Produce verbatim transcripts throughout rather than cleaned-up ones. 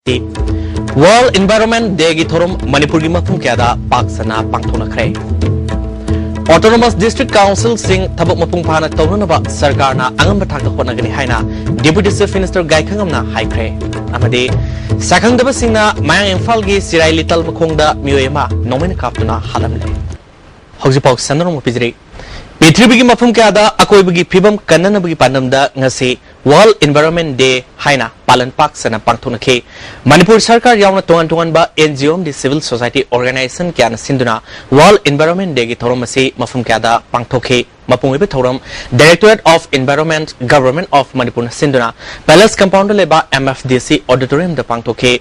World Environment Day ꯒꯤ ꯊꯧꯔꯝ ꯃꯅꯤꯄꯨꯔꯒꯤ ꯃꯐꯝ ꯀꯌꯥꯗ ꯄꯥꯛ ꯁꯟꯅ ꯄꯥꯡꯊꯣꯛꯅꯈ꯭ꯔꯦ꯫ Autonomous District Council ꯁꯤꯡ ꯊꯕꯛ ꯃꯄꯨꯡ ꯐꯥꯅ ꯇꯧꯅꯅꯕ ꯁꯔꯀꯥꯔꯅ ꯑꯉꯝꯕ ꯊꯥꯛꯇ ꯍꯣꯠꯅꯒꯅꯤ ꯍꯥꯏꯅ Deputy Chief Minister ꯒꯥꯏꯈꯪꯉꯝꯅ ꯍꯥꯏꯈ꯭ꯔꯦ꯫ ꯑꯃꯗꯤ ꯁꯛꯈꯪꯗꯕꯁꯤꯡꯅ ꯃꯌꯥꯡ ꯏꯝꯐꯥꯜꯒꯤ ꯁꯤꯔꯥꯏ ꯂꯤꯇꯜ ꯃꯈꯣꯡꯗ ꯃꯤꯑꯣꯏ ꯑꯃ ꯅꯣꯡꯃꯩꯅ ꯀꯥꯞꯇꯨꯅ ꯍꯥꯠꯂꯝꯂꯦ꯫ ꯍꯧꯖꯤꯛꯐꯥꯎ ꯁꯟꯗꯣꯛꯅ ꯄꯤꯖꯔꯤ꯫ ꯄ꯭ꯔꯤꯊꯤꯕꯤꯒꯤ ꯃꯐꯝ ꯀꯌꯥꯗ ꯑꯀꯣꯏꯕꯒꯤ ꯐꯤꯕꯝ ꯀꯟꯅꯅꯕꯒꯤ ꯄꯥꯟꯗꯝꯗ ꯉꯁꯤ World Environment Day ꯍꯥꯏꯅ ꯄꯥꯂꯟ ꯄꯥꯛ ꯁꯟꯅ ꯄꯥꯡꯊꯣꯛꯅꯈꯤ꯫ ꯃꯅꯤꯄꯨꯔ ꯁꯔꯀꯥꯔ ꯌꯥꯎꯅ ꯇꯣꯉꯥꯟ ꯇꯣꯉꯥꯟꯕ N G O ꯑꯃꯗꯤ civil society organization ꯀꯌꯥꯅ ꯁꯤꯟꯗꯨꯅ World Environment Day ꯒꯤ ꯊꯧꯔꯝ ꯑꯁꯤ ꯃꯐꯝ ꯀꯌꯥꯗ ꯄꯥꯡꯊꯣꯛꯈꯤ꯫ ꯃꯄꯨꯡ ꯑꯣꯏꯕ ꯊꯧꯔꯝ Directorate of Environment, Government of Manipur ꯅ ꯁꯤꯟꯗꯨꯅ Palace Compound ꯗ ꯂꯩꯕ M F D C Auditorium ꯗ ꯄꯥꯡꯊꯣꯛꯈꯤ꯫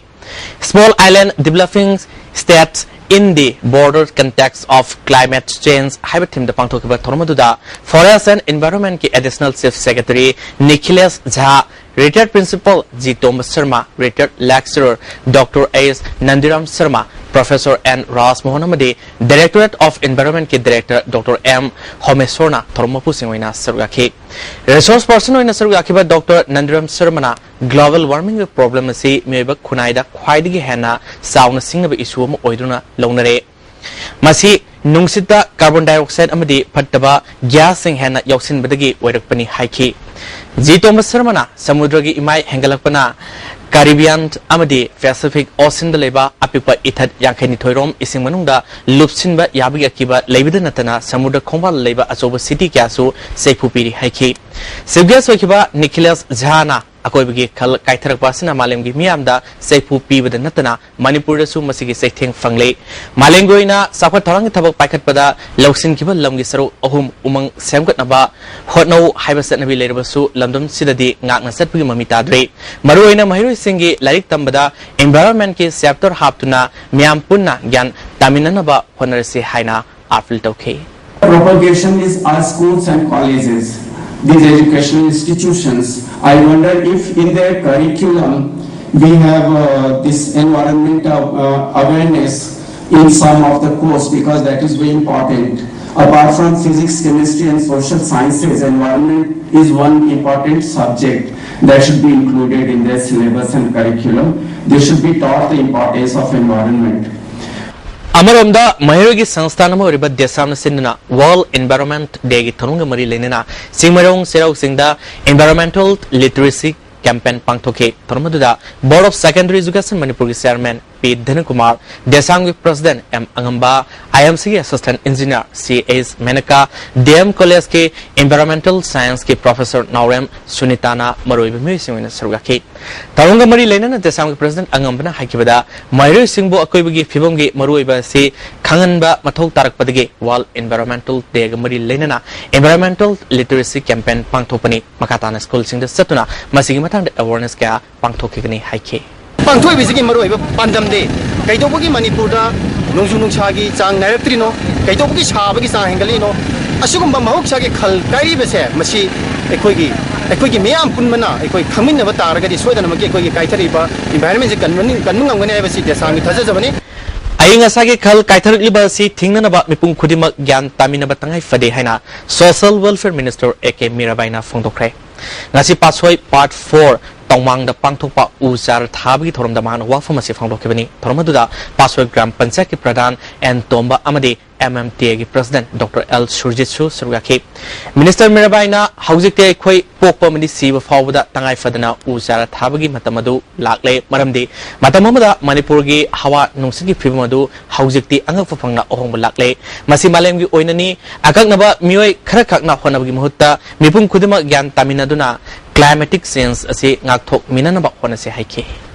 Small Island Developing States in the Broader Context of Climate Change ꯍꯥꯏꯕ theme ꯗ ꯄꯥꯡꯊꯣꯛꯈꯤꯕ ꯊꯧꯔꯝ ꯑꯗꯨꯗ Forest and Environment ꯀꯤ Additional Chief Secretary ꯅꯤꯈꯤꯂꯦꯁ Jha, Retired Principal G Tomba Sharma, Retired Lecturer Doctor S Nandiram Sharma, Professor N Rajmohan ꯑꯃꯗꯤ Directorate of Environment ꯀꯤ Director Doctor M ꯍꯣꯃꯦꯁꯣꯔꯅ ꯊꯧꯔꯝ ꯃꯄꯨꯁꯤꯡ ꯑꯣꯏꯅ ꯁꯔꯨꯛ ꯌꯥꯈꯤ꯫ Resource person ꯑꯣꯏꯅ ꯁꯔꯨꯛ ꯌꯥꯈꯤꯕ Doctor ꯅꯟꯗꯤꯔꯥꯝ ꯁꯔꯃꯅ global warming ꯒꯤ problem ꯑꯁꯤ ꯃꯤꯑꯣꯏꯕ ꯈꯨꯟꯅꯥꯏꯗ ꯈ꯭ꯋꯥꯏꯗꯒꯤ ꯍꯦꯟꯅ ꯆꯥꯎꯅ ꯁꯤꯡꯅꯕ issue ꯑꯃ ꯑꯣꯏꯗꯨꯅ ꯂꯧꯅꯔꯦ꯫ ꯃꯁꯤ ꯅꯨꯡꯁꯤꯠꯇ carbon dioxide ꯑꯃꯗꯤ ꯐꯠꯇꯕ gasꯁꯤꯡ ꯍꯦꯟꯅ ꯌꯥꯎꯁꯤꯟꯕꯗꯒꯤ ꯑꯣꯏꯔꯛꯄꯅꯤ ꯍꯥꯏꯈꯤ꯫ ꯖꯤ ꯇꯣꯝꯕ ꯁꯔꯃꯅ ꯁꯃꯨꯗ꯭ꯔꯒꯤ ꯏꯃꯥꯏ ꯍꯦꯟꯒꯠꯂꯛꯄꯅ Caribbean ꯑꯃꯗꯤ Pacific Ocean ꯗ ꯂꯩꯕ ꯑꯄꯤꯛꯄ ꯏꯊꯠ ꯌꯥꯡꯈꯩꯅꯤꯊꯣꯏ ꯔꯣꯝ ꯏꯁꯤꯡ ꯃꯅꯨꯡꯗ ꯂꯨꯞꯁꯤꯟꯕ ꯌꯥꯕꯒꯤ ꯑꯀꯤꯕ ꯂꯩꯕꯗ ꯅꯠꯇꯅ ꯁꯃꯨꯗ꯭ꯔ ꯈꯣꯡꯕꯥꯜꯗ ꯂꯩꯕ ꯑꯆꯧꯕ city ꯀꯌꯥꯁꯨ ꯆꯩꯐꯨ ꯄꯤꯔꯤ ꯍꯥꯏꯈꯤ꯫ Chief guest ꯑꯣꯏꯈꯤꯕ ꯅꯤꯈꯤꯂꯦꯁ ꯖꯥꯅ ꯑꯀꯣꯏꯕꯒꯤ ꯈꯜ ꯀꯥꯏꯊꯔꯛꯄ ꯑꯁꯤꯅ ꯃꯥꯂꯦꯝꯒꯤ ꯃꯤꯌꯥꯝꯗ ꯆꯩꯐꯨ ꯄꯤꯕꯗ ꯅꯠꯇꯅ ꯃꯅꯤꯄꯨꯔꯗꯁꯨ ꯃꯁꯤꯒꯤ ꯆꯩꯊꯦꯡ ꯐꯪꯂꯦ꯫ ꯃꯥꯂꯦꯝꯒꯤ ꯑꯣꯏꯅ ꯆꯥꯎꯈꯠ ꯊꯧꯔꯥꯡꯒꯤ ꯊꯕꯛ ꯄꯥꯏꯈꯠꯄꯗ ꯂꯧꯁꯤꯟꯈꯤꯕ ꯂꯝꯒꯤ ꯁꯔꯨꯛ ꯑꯍꯨꯝ ꯎꯃꯪ ꯁꯦꯝꯒꯠꯅꯕ ꯍꯣꯠꯅꯧ ꯍꯥꯏꯕ ꯆꯠꯅꯕꯤ ꯂꯩꯔꯕꯁꯨ ꯂꯝꯗꯝꯁꯤꯗꯗꯤ ꯉꯥꯛꯅ ꯆꯠꯄꯒꯤ ꯃꯃꯤ ꯇꯥꯗ꯭ꯔꯤ꯫ ꯃꯔꯨꯑꯣꯏꯅ ꯃꯍꯩꯔꯣꯏꯁꯤꯡꯒꯤ ꯂꯥꯏꯔꯤꯛ ꯇꯝꯕꯗ environment ꯀꯤ chapter ꯍꯥꯞꯇꯨꯅ ꯃꯤꯌꯥꯝ ꯄꯨꯟꯅ ꯒ꯭ꯌꯥꯟ ꯇꯥꯃꯤꯟꯅꯅꯕ ꯍꯣꯠꯅꯔꯁꯤ ꯍꯥꯏꯅ appeal ꯇꯧꯈꯤ꯫ Propagation is our schools and colleges, these educational institutions. I wonder if in their curriculum we have uh, this environmental uh, awareness in some of the course, because that is very important. Apart from physics, chemistry, and social sciences, environment is one important subject that should be included in their syllabus and curriculum. They should be taught the importance of environment. ꯑꯃꯔꯣꯝꯗ ꯃꯍꯩꯔꯣꯏꯒꯤ ꯁꯪꯁꯊꯥꯟ ꯑꯃ ꯑꯣꯏꯔꯤꯕ ꯗꯦꯁꯥꯝꯅ ꯁꯤꯟꯗꯨꯅ World Environment Dayꯒꯤ ꯊꯧꯔꯝꯒ ꯃꯔꯤ ꯂꯩꯅꯅ ꯆꯤꯡꯃꯩꯔꯣꯡ ꯆꯩꯔꯥꯎ ꯆꯤꯡꯗ Environmental Literacy Campaign ꯄꯥꯡꯊꯣꯛꯈꯤ꯫ ꯊꯧꯔꯝ ꯑꯗꯨꯗ Board of Secondary Education ꯃꯅꯤꯄꯨꯔꯒꯤ Chairman ꯄꯤ ꯙꯅꯀꯨꯃꯥꯔ, ꯗꯦꯁꯥꯝꯒꯤ President M Angamba, I M ꯁꯤꯒꯤ Assistant Engineer C S Menaka, D M ꯀꯣꯂꯦꯖꯀꯤ Environmental Scienceꯀꯤ Professor ꯅꯥꯎꯔꯦꯝ ꯁꯨꯅꯤꯇꯥꯅ ꯃꯔꯨꯑꯣꯏꯕ ꯃꯤꯑꯣꯏꯁꯤꯡ ꯑꯣꯏꯅ ꯁꯔꯨꯛ ꯌꯥꯈꯤ꯫ ꯊꯧꯔꯝꯒ ꯃꯔꯤ ꯂꯩꯅꯅ ꯗꯦꯁꯥꯝꯒꯤ President ꯑꯉꯝꯕꯅ ꯍꯥꯏꯈꯤꯕꯗ, ꯃꯍꯩꯔꯣꯏꯁꯤꯡꯕꯨ ꯑꯀꯣꯏꯕꯒꯤ ꯐꯤꯕꯝꯒꯤ ꯃꯔꯨꯑꯣꯏꯕ ꯑꯁꯤ ꯈꯪꯍꯟꯕ ꯃꯊꯧ ꯇꯥꯔꯛꯄꯗꯒꯤ World Environmental Dayꯒ ꯃꯔꯤ ꯂꯩꯅꯅ Environmental Literacy Campaign ꯄꯥꯡꯊꯣꯛꯄꯅꯤ꯫ ꯃꯈꯥ ꯇꯥꯅ ꯁ꯭ꯀꯨꯜꯁꯤꯡꯗ ꯆꯠꯇꯨꯅ ꯃꯁꯤꯒꯤ ꯃꯇꯥꯡꯗ awareness ꯀꯌꯥ ꯄꯥꯡꯊꯣꯛꯈꯤꯒꯅꯤ ꯍꯥꯏꯈꯤ꯫ ꯄꯥꯡꯊꯣꯛꯏꯕꯁꯤꯒꯤ ꯃꯔꯨꯑꯣꯏꯕ ꯄꯥꯟꯗꯝꯗꯤ ꯀꯩꯗꯧꯕꯒꯤ ꯃꯅꯤꯄꯨꯔꯗ ꯅꯣꯡꯖꯨ ꯅꯨꯡꯁꯥꯒꯤ ꯆꯥꯡ ꯅꯥꯏꯔꯛꯇ꯭ꯔꯤꯅꯣ, ꯀꯩꯗꯧꯕꯒꯤ ꯁꯥꯕꯒꯤ ꯆꯥꯡ ꯍꯦꯟꯒꯠꯂꯤꯅꯣ, ꯑꯁꯤꯒꯨꯝꯕ ꯃꯍꯧꯁꯥꯒꯤ ꯈꯜ ꯀꯥꯏꯔꯤꯕꯁꯦ ꯃꯁꯤ ꯑꯩꯈꯣꯏꯒꯤ ꯑꯩꯈꯣꯏꯒꯤ ꯃꯤꯌꯥꯝ ꯄꯨꯟꯕꯅ ꯑꯩꯈꯣꯏ ꯈꯪꯃꯤꯟꯅꯕ ꯇꯥꯔꯒꯗꯤ ꯁꯣꯏꯗꯅꯃꯛꯀꯤ ꯑꯩꯈꯣꯏꯒꯤ ꯀꯥꯏꯊꯔꯛꯏꯕ environmentꯁꯦ ꯀꯟꯕ ꯉꯝ- ꯀꯟꯕ ꯉꯝꯒꯅꯤ ꯍꯥꯏꯕꯁꯤ ꯗꯦꯁꯥꯝꯒꯤ ꯊꯥꯖꯖꯕꯅꯤ꯫ ꯑꯏꯪ ꯑꯁꯥꯒꯤ ꯈꯜ ꯀꯥꯏꯊꯔꯛꯂꯤꯕ ꯑꯁꯤ ꯊꯤꯡꯅꯅꯕ ꯃꯤꯄꯨꯝ ꯈꯨꯗꯤꯡꯃꯛ ꯒ꯭ꯌꯥꯟ ꯇꯥꯃꯤꯟꯅꯕ ꯇꯉꯥꯏ ꯐꯗꯦ ꯍꯥꯏꯅ Social Welfare Minister ꯑꯦ ꯀꯦ ꯃꯤꯔꯥꯕꯥꯏꯅ ꯐꯣꯡꯗꯣꯛꯈ꯭ꯔꯦ꯫ ꯉꯁꯤ ꯄꯥꯠꯁꯣꯏ Part Four ꯇꯧꯃꯥꯡꯗ ꯄꯥꯡꯊꯣꯛꯄ ꯎ ꯆꯥꯔ ꯊꯥꯕꯒꯤ ꯊꯧꯔꯝꯗ ꯃꯍꯥꯛꯅ ꯋꯥꯐꯝ ꯑꯁꯤ ꯐꯣꯡꯗꯣꯛꯈꯤꯕꯅꯤ꯫ ꯊꯧꯔꯝ ꯑꯗꯨꯗ ꯄꯥꯠꯁꯣꯏ ꯒ꯭ꯔꯥꯝ ꯄꯟꯆꯥꯌꯠꯀꯤ ꯄ꯭ꯔꯙꯥꯟ ꯑꯦꯟ ꯇꯣꯝꯕ ꯑꯃꯗꯤ ꯑꯦꯝ ꯑꯦꯝ ꯇꯤ ꯑꯦꯒꯤ President Doctor ꯑꯦꯜ ꯁꯨꯔꯖꯤꯠꯁꯨ ꯁꯔꯨꯛ ꯌꯥꯈꯤ꯫ Minister ꯃꯤꯔꯥꯕꯥꯏꯅ ꯍꯧꯖꯤꯛꯇꯤ ꯑꯩꯈꯣꯏ ꯄꯣꯛꯄ ꯑꯃꯗꯤ ꯁꯤꯕ ꯐꯥꯎꯕꯗ ꯇꯉꯥꯏ ꯐꯗꯅ ꯎ ꯆꯥꯔ ꯊꯥꯕꯒꯤ ꯃꯇꯝ ꯑꯗꯨ ꯂꯥꯛꯂꯦ, ꯃꯔꯝꯗꯤ ꯃꯇꯝ ꯑꯃꯗ ꯃꯅꯤꯄꯨꯔꯒꯤ ꯍꯋꯥ ꯅꯨꯡꯁꯤꯠꯀꯤ ꯐꯤꯕꯝ ꯑꯗꯨ ꯍꯧꯖꯤꯛꯇꯤ ꯑꯉꯛꯄ ꯐꯪꯅ ꯑꯍꯣꯡꯕ ꯂꯥꯛꯂꯦ꯫ ꯃꯁꯤ ꯃꯥꯂꯦꯝꯒꯤ ꯑꯣꯏꯅꯅꯤ꯫ ꯑꯀꯛꯅꯕ ꯃꯤꯑꯣꯏ ꯈꯔꯈꯛꯅ ꯍꯣꯠꯅꯕꯒꯤ ꯃꯍꯨꯠꯇ ꯃꯤꯄꯨꯝ ꯈꯨꯗꯤꯡꯃꯛ ꯒ꯭ꯌꯥꯟ ꯇꯥꯃꯤꯟꯅꯗꯨꯅ climatic change ꯑꯁꯤ ꯉꯥꯛꯊꯣꯛꯃꯤꯟꯅꯅꯕ ꯍꯣꯠꯅꯁꯤ ꯍꯥꯏꯈꯤ꯫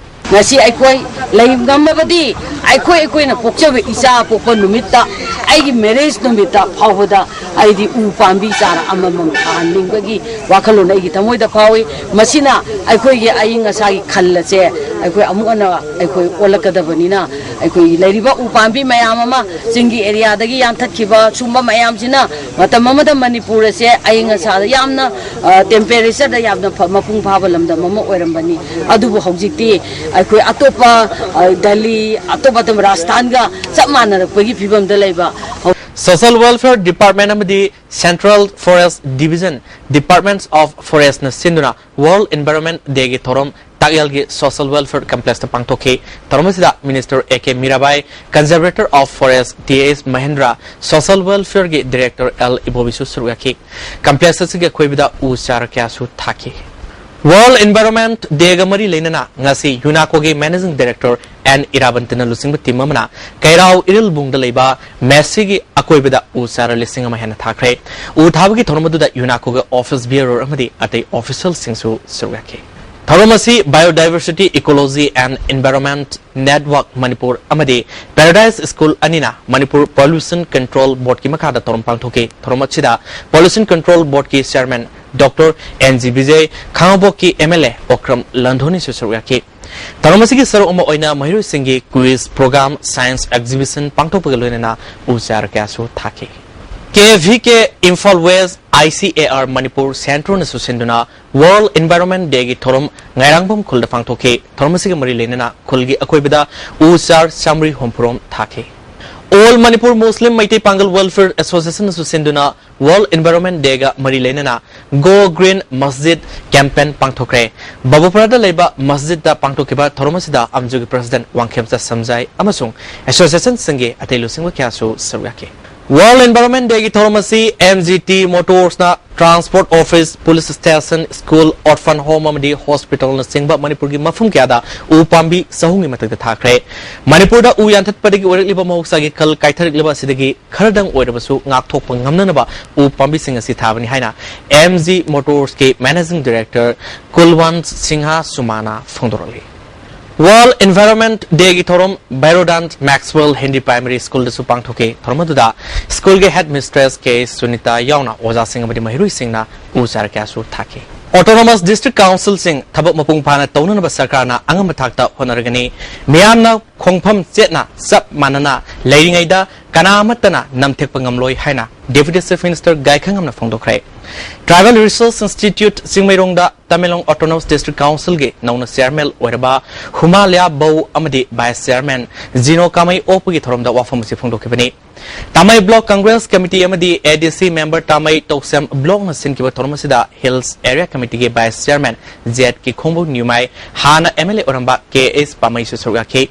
ꯉꯁꯤ ꯑꯩꯈꯣꯏ ꯂꯩ ꯉꯝꯃꯕꯗꯤ ꯑꯩꯈꯣꯏ ꯑꯩꯈꯣꯏꯅ ꯄꯣꯛꯆꯕ ꯏꯆꯥ ꯄꯣꯛꯄ ꯅꯨꯃꯤꯠꯇ, ꯑꯩꯒꯤ marriage ꯅꯨꯃꯤꯠꯇ ꯐꯥꯎꯕꯗ ꯑꯩꯗꯤ ꯎ ꯄꯥꯝꯕꯤ ꯆꯥꯔ ꯑꯃꯃꯝ ꯊꯥꯍꯟꯅꯤꯡꯕꯒꯤ ꯋꯥꯈꯜꯂꯣꯟ ꯑꯩꯒꯤ ꯊꯃꯣꯏꯗ ꯐꯥꯎꯏ꯫ ꯃꯁꯤꯅ ꯑꯩꯈꯣꯏꯒꯤ ꯑꯏꯪ ꯑꯁꯥꯒꯤ ꯈꯜ ꯑꯁꯦ ꯑꯩꯈꯣꯏ ꯑꯃꯨꯛ ꯍꯟꯅ ꯑꯩꯈꯣꯏ ꯑꯣꯜꯂꯛꯀꯗꯕꯅꯤꯅ, ꯑꯩꯈꯣꯏꯒꯤ ꯂꯩꯔꯤꯕ ꯎ ꯄꯥꯝꯕꯤ ꯃꯌꯥꯝ ꯑꯃ ꯆꯤꯡꯒꯤ areaꯗꯒꯤ ꯌꯥꯟꯊꯠꯈꯤꯕ ꯁꯨꯝꯕ ꯃꯌꯥꯝꯁꯤꯅ ꯃꯇꯝ ꯑꯃꯗ ꯃꯅꯤꯄꯨꯔ ꯑꯁꯦ ꯑꯏꯪ ꯑꯁꯥꯗ ꯌꯥꯝꯅ, ꯑ, temperatureꯗ ꯌꯥꯝꯅ ꯐ- ꯃꯄꯨꯡ ꯐꯥꯕ ꯂꯝꯗꯝ ꯑꯃ ꯑꯣꯏꯔꯝꯕꯅꯤ꯫ ꯑꯗꯨꯕꯨ ꯍꯧꯖꯤꯛꯇꯤ ꯑꯩꯈꯣꯏ ꯑꯇꯣꯞꯄ, ꯑ, ꯗꯦꯜꯂꯤ, ꯑꯇꯣꯞ ꯑꯇꯣꯞꯄ ꯔꯥꯖꯁꯊꯥꯟꯒ ꯆꯞ ꯃꯥꯟꯅꯔꯛꯄꯒꯤ ꯐꯤꯕꯝꯗ ꯂꯩꯕ ꯍꯧ- Social Welfare Department ꯑꯃꯗꯤ Central Forest Division, Departments of Forestꯅ ꯁꯤꯟꯗꯨꯅ World Environment Dayꯒꯤ ꯊꯧꯔꯝ ꯇꯥꯛꯌꯦꯜꯒꯤ Social Welfare Complexꯇ ꯄꯥꯡꯊꯣꯛꯈꯤ꯫ ꯊꯧꯔꯝ ꯑꯁꯤꯗ Minister A K Mirabai, Conservator of Forest T S Mahendra, Social Welfareꯒꯤ Director L ꯏꯕꯣꯕꯤꯁꯨ ꯁꯔꯨꯛ ꯌꯥꯈꯤ꯫ Complex ꯑꯁꯤꯒꯤ ꯑꯀꯣꯏꯕꯗ ꯎ ꯆꯥꯔ ꯀꯌꯥꯁꯨ ꯊꯥꯈꯤ꯫ World Environment Dayꯒ ꯃꯔꯤ ꯂꯩꯅꯅ ꯉꯁꯤ UNESCOꯒꯤ Managing Director N ꯏꯔꯥꯕꯟꯇꯅ ꯂꯨꯆꯤꯡꯕ team ꯑꯃꯅ ꯀꯩꯔꯥꯎ ꯏꯔꯤꯜꯕꯨꯡꯗ ꯂꯩꯕ ꯃꯦꯁꯤꯒꯤ ꯑꯀꯣꯏꯕꯗ ꯎ ꯆꯥꯔ ꯂꯤꯁꯤꯡ ꯑꯃ ꯍꯦꯟꯅ ꯊꯥꯈ꯭ꯔꯦ꯫ ꯎ ꯊꯥꯕꯒꯤ ꯊꯧꯔꯝ ꯑꯗꯨꯗ UNESCOꯒꯤ office bearer ꯑꯃꯗꯤ ꯑꯇꯩ officialꯁꯤꯡꯁꯨ ꯁꯔꯨꯛ ꯌꯥꯈꯤ꯫ ꯊꯧꯔꯝ ꯑꯁꯤ Biodiversity, Ecology and Environment Network Manipur ꯑꯃꯗꯤ Paradise School ꯑꯅꯤꯅ ꯃꯅꯤꯄꯨꯔ Pollution Control Boardꯀꯤ ꯃꯈꯥꯗ ꯊꯧꯔꯝ ꯄꯥꯡꯊꯣꯛꯈꯤ꯫ ꯊꯧꯔꯝ ꯑꯁꯤꯗ Pollution Control Boardꯀꯤ Chairman Doctor N G Bijay, ꯈꯥꯉꯕꯣꯛꯀꯤ MLA Okram ꯂꯟꯙꯣꯅꯤꯁꯨ ꯁꯔꯨꯛ ꯌꯥꯈꯤ꯫ ꯊꯧꯔꯝ ꯑꯁꯤꯒꯤ ꯁꯔꯨꯛ ꯑꯃ ꯑꯣꯏꯅ ꯃꯍꯩꯔꯣꯏꯁꯤꯡꯒꯤ quiz program, science exhibition ꯄꯥꯡꯊꯣꯛꯄꯒ ꯂꯣꯏꯅꯅ ꯎ ꯆꯥꯔ ꯀꯌꯥꯁꯨ ꯊꯥꯈꯤ꯫ KVK Imphal West, ICAR Manipur Centreꯅꯁꯨ ꯁꯤꯟꯗꯨꯅ World Environment Dayꯒꯤ ꯊꯧꯔꯝ ꯉꯥꯏꯔꯥꯡꯕꯝ ꯈꯨꯜꯗ ꯄꯥꯡꯊꯣꯛꯈꯤ꯫ ꯊꯧꯔꯝ ꯑꯁꯤꯒ ꯃꯔꯤ ꯂꯩꯅꯅ ꯈꯨꯜꯒꯤ ꯑꯀꯣꯏꯕꯗ ꯎ ꯆꯥꯔ ꯆꯥꯃꯔꯤ ꯍꯨꯝꯐꯨꯔꯣꯝ ꯊꯥꯈꯤ꯫ All Manipur Muslim Meitei Pangal Welfare Associationꯅꯁꯨ ꯁꯤꯟꯗꯨꯅ World Environment Dayꯒ ꯃꯔꯤ ꯂꯩꯅꯅ Go Green Masjid campaign ꯄꯥꯡꯊꯣꯛꯈ꯭ꯔꯦ꯫ ꯕꯕꯨꯄꯨꯔꯥꯗ ꯂꯩꯕ ꯃꯁꯖꯤꯗꯇ ꯄꯥꯡꯊꯣꯛꯈꯤꯕ ꯊꯧꯔꯝ ꯑꯁꯤꯗ ꯑꯝꯖꯨꯒꯤ president ꯋꯥꯡꯈꯦꯝꯆꯥ ꯁꯝꯖꯥꯏ ꯑꯃꯁꯨꯡ associationꯁꯤꯡꯒꯤ ꯑꯇꯩ ꯂꯨꯆꯤꯡꯕ ꯀꯌꯥꯁꯨ ꯁꯔꯨꯛ ꯌꯥꯈꯤ꯫ World Environment Dayꯒꯤ ꯊꯧꯔꯝ ꯑꯁꯤ MGT Motorsꯅ Transport Office, Police Station, School, Orphan Home ꯑꯃꯗꯤ Hospitalꯅꯆꯤꯡꯕ ꯃꯅꯤꯄꯨꯔꯒꯤ ꯃꯐꯝ ꯀꯌꯥꯗ ꯎ ꯄꯥꯝꯕꯤ ꯆꯍꯨꯝꯒꯤ ꯃꯊꯛꯇ ꯊꯥꯈ꯭ꯔꯦ꯫ ꯃꯅꯤꯄꯨꯔꯗ ꯎ ꯌꯥꯟꯊꯠꯄꯗꯒꯤ ꯑꯣꯏꯔꯛꯂꯤꯕ ꯃꯍꯧꯁꯥꯒꯤ ꯈꯜ ꯀꯥꯏꯊꯔꯛꯂꯤꯕ ꯑꯁꯤꯗꯒꯤ ꯈꯔꯗꯪ ꯑꯣꯏꯔꯕꯁꯨ ꯉꯥꯛꯊꯣꯛꯄ ꯉꯝꯅꯅꯕ ꯎ ꯄꯥꯝꯕꯤꯁꯤꯡ ꯑꯁꯤ ꯊꯥꯕꯅꯤ ꯍꯥꯏꯅ MG Motorsꯀꯤ Managing Director ꯀꯨꯜꯋꯟꯠ Singh ꯁꯨꯃꯥꯅ ꯐꯣꯡꯗꯣꯔꯛꯂꯤ꯫ World Environment Dayꯒꯤ ꯊꯧꯔꯝ ꯚꯩꯔꯣꯗꯥꯟ Maxwell Hindi Primary Schoolꯗꯁꯨ ꯄꯥꯡꯊꯣꯛꯈꯤ꯫ ꯊꯧꯔꯝ ꯑꯗꯨꯗ schoolꯒꯤ headmistress K ꯁꯨꯅꯤꯇꯥ ꯌꯥꯎꯅ ꯑꯣꯖꯥꯁꯤꯡ ꯑꯃꯗꯤ ꯃꯍꯩꯔꯣꯏꯁꯤꯡꯅ ꯎ ꯆꯥꯔ ꯀꯌꯥꯁꯨ ꯊꯥꯈꯤ꯫ Autonomous District Councilꯁꯤꯡ ꯊꯕꯛ ꯃꯄꯨꯡ ꯐꯥꯅ ꯇꯧꯅꯅꯕ ꯁꯔꯀꯥꯔꯅ ꯑꯉꯝꯕ ꯊꯥꯛꯇ ꯍꯣꯠꯅꯔꯒꯅꯤ꯫ ꯃꯤꯌꯥꯝꯅ ꯈꯣꯡꯐꯝ ꯆꯦꯠꯅ ꯆꯞ ꯃꯥꯟꯅꯅ ꯂꯩꯔꯤꯉꯩꯗ ꯀꯅꯥ ꯑꯃꯠꯇꯅ ꯅꯝꯊꯦꯛꯄ ꯉꯝꯂꯣꯏ ꯍꯥꯏꯅ Deputy Chief Minister ꯒꯥꯏꯈꯪꯉꯝꯅ ꯐꯣꯡꯗꯣꯛꯈ꯭ꯔꯦ꯫ Tribal Research Institute ꯆꯤꯡꯃꯩꯔꯣꯡꯗ Tamenglong Autonomous District Council ꯒꯤ ꯅꯧꯅ chairman ꯑꯣꯏꯔꯕ ꯍꯨꯃꯥꯂꯤꯌꯥ ꯕꯧ ꯑꯃꯗꯤ vice chairman ꯖꯤꯅꯣ ꯀꯥꯃꯩ ꯑꯣꯛꯄꯒꯤ ꯊꯧꯔꯝꯗ ꯋꯥꯐꯝ ꯑꯁꯤ ꯐꯣꯡꯗꯣꯛꯈꯤꯕꯅꯤ꯫ ꯇꯥꯃꯩ Block Congress Committee ꯑꯃꯗꯤ ADC member ꯇꯥꯃꯩ ꯇꯧꯁꯦꯝ Block ꯅ ꯁꯤꯟꯈꯤꯕ ꯊꯧꯔꯝ ꯑꯁꯤꯗ Hills Area Committee ꯒꯤ vice chairman ꯖꯦꯠ ꯀꯤꯈꯣꯡꯕꯧ ꯅ꯭ꯌꯨꯃꯥꯏ, ꯍꯥꯟꯅ MLA ꯑꯣꯏꯔꯝꯕ ꯀꯦ ꯑꯦꯁ ꯄꯥꯃꯩꯁꯨ ꯁꯔꯨꯛ ꯌꯥꯈꯤ꯫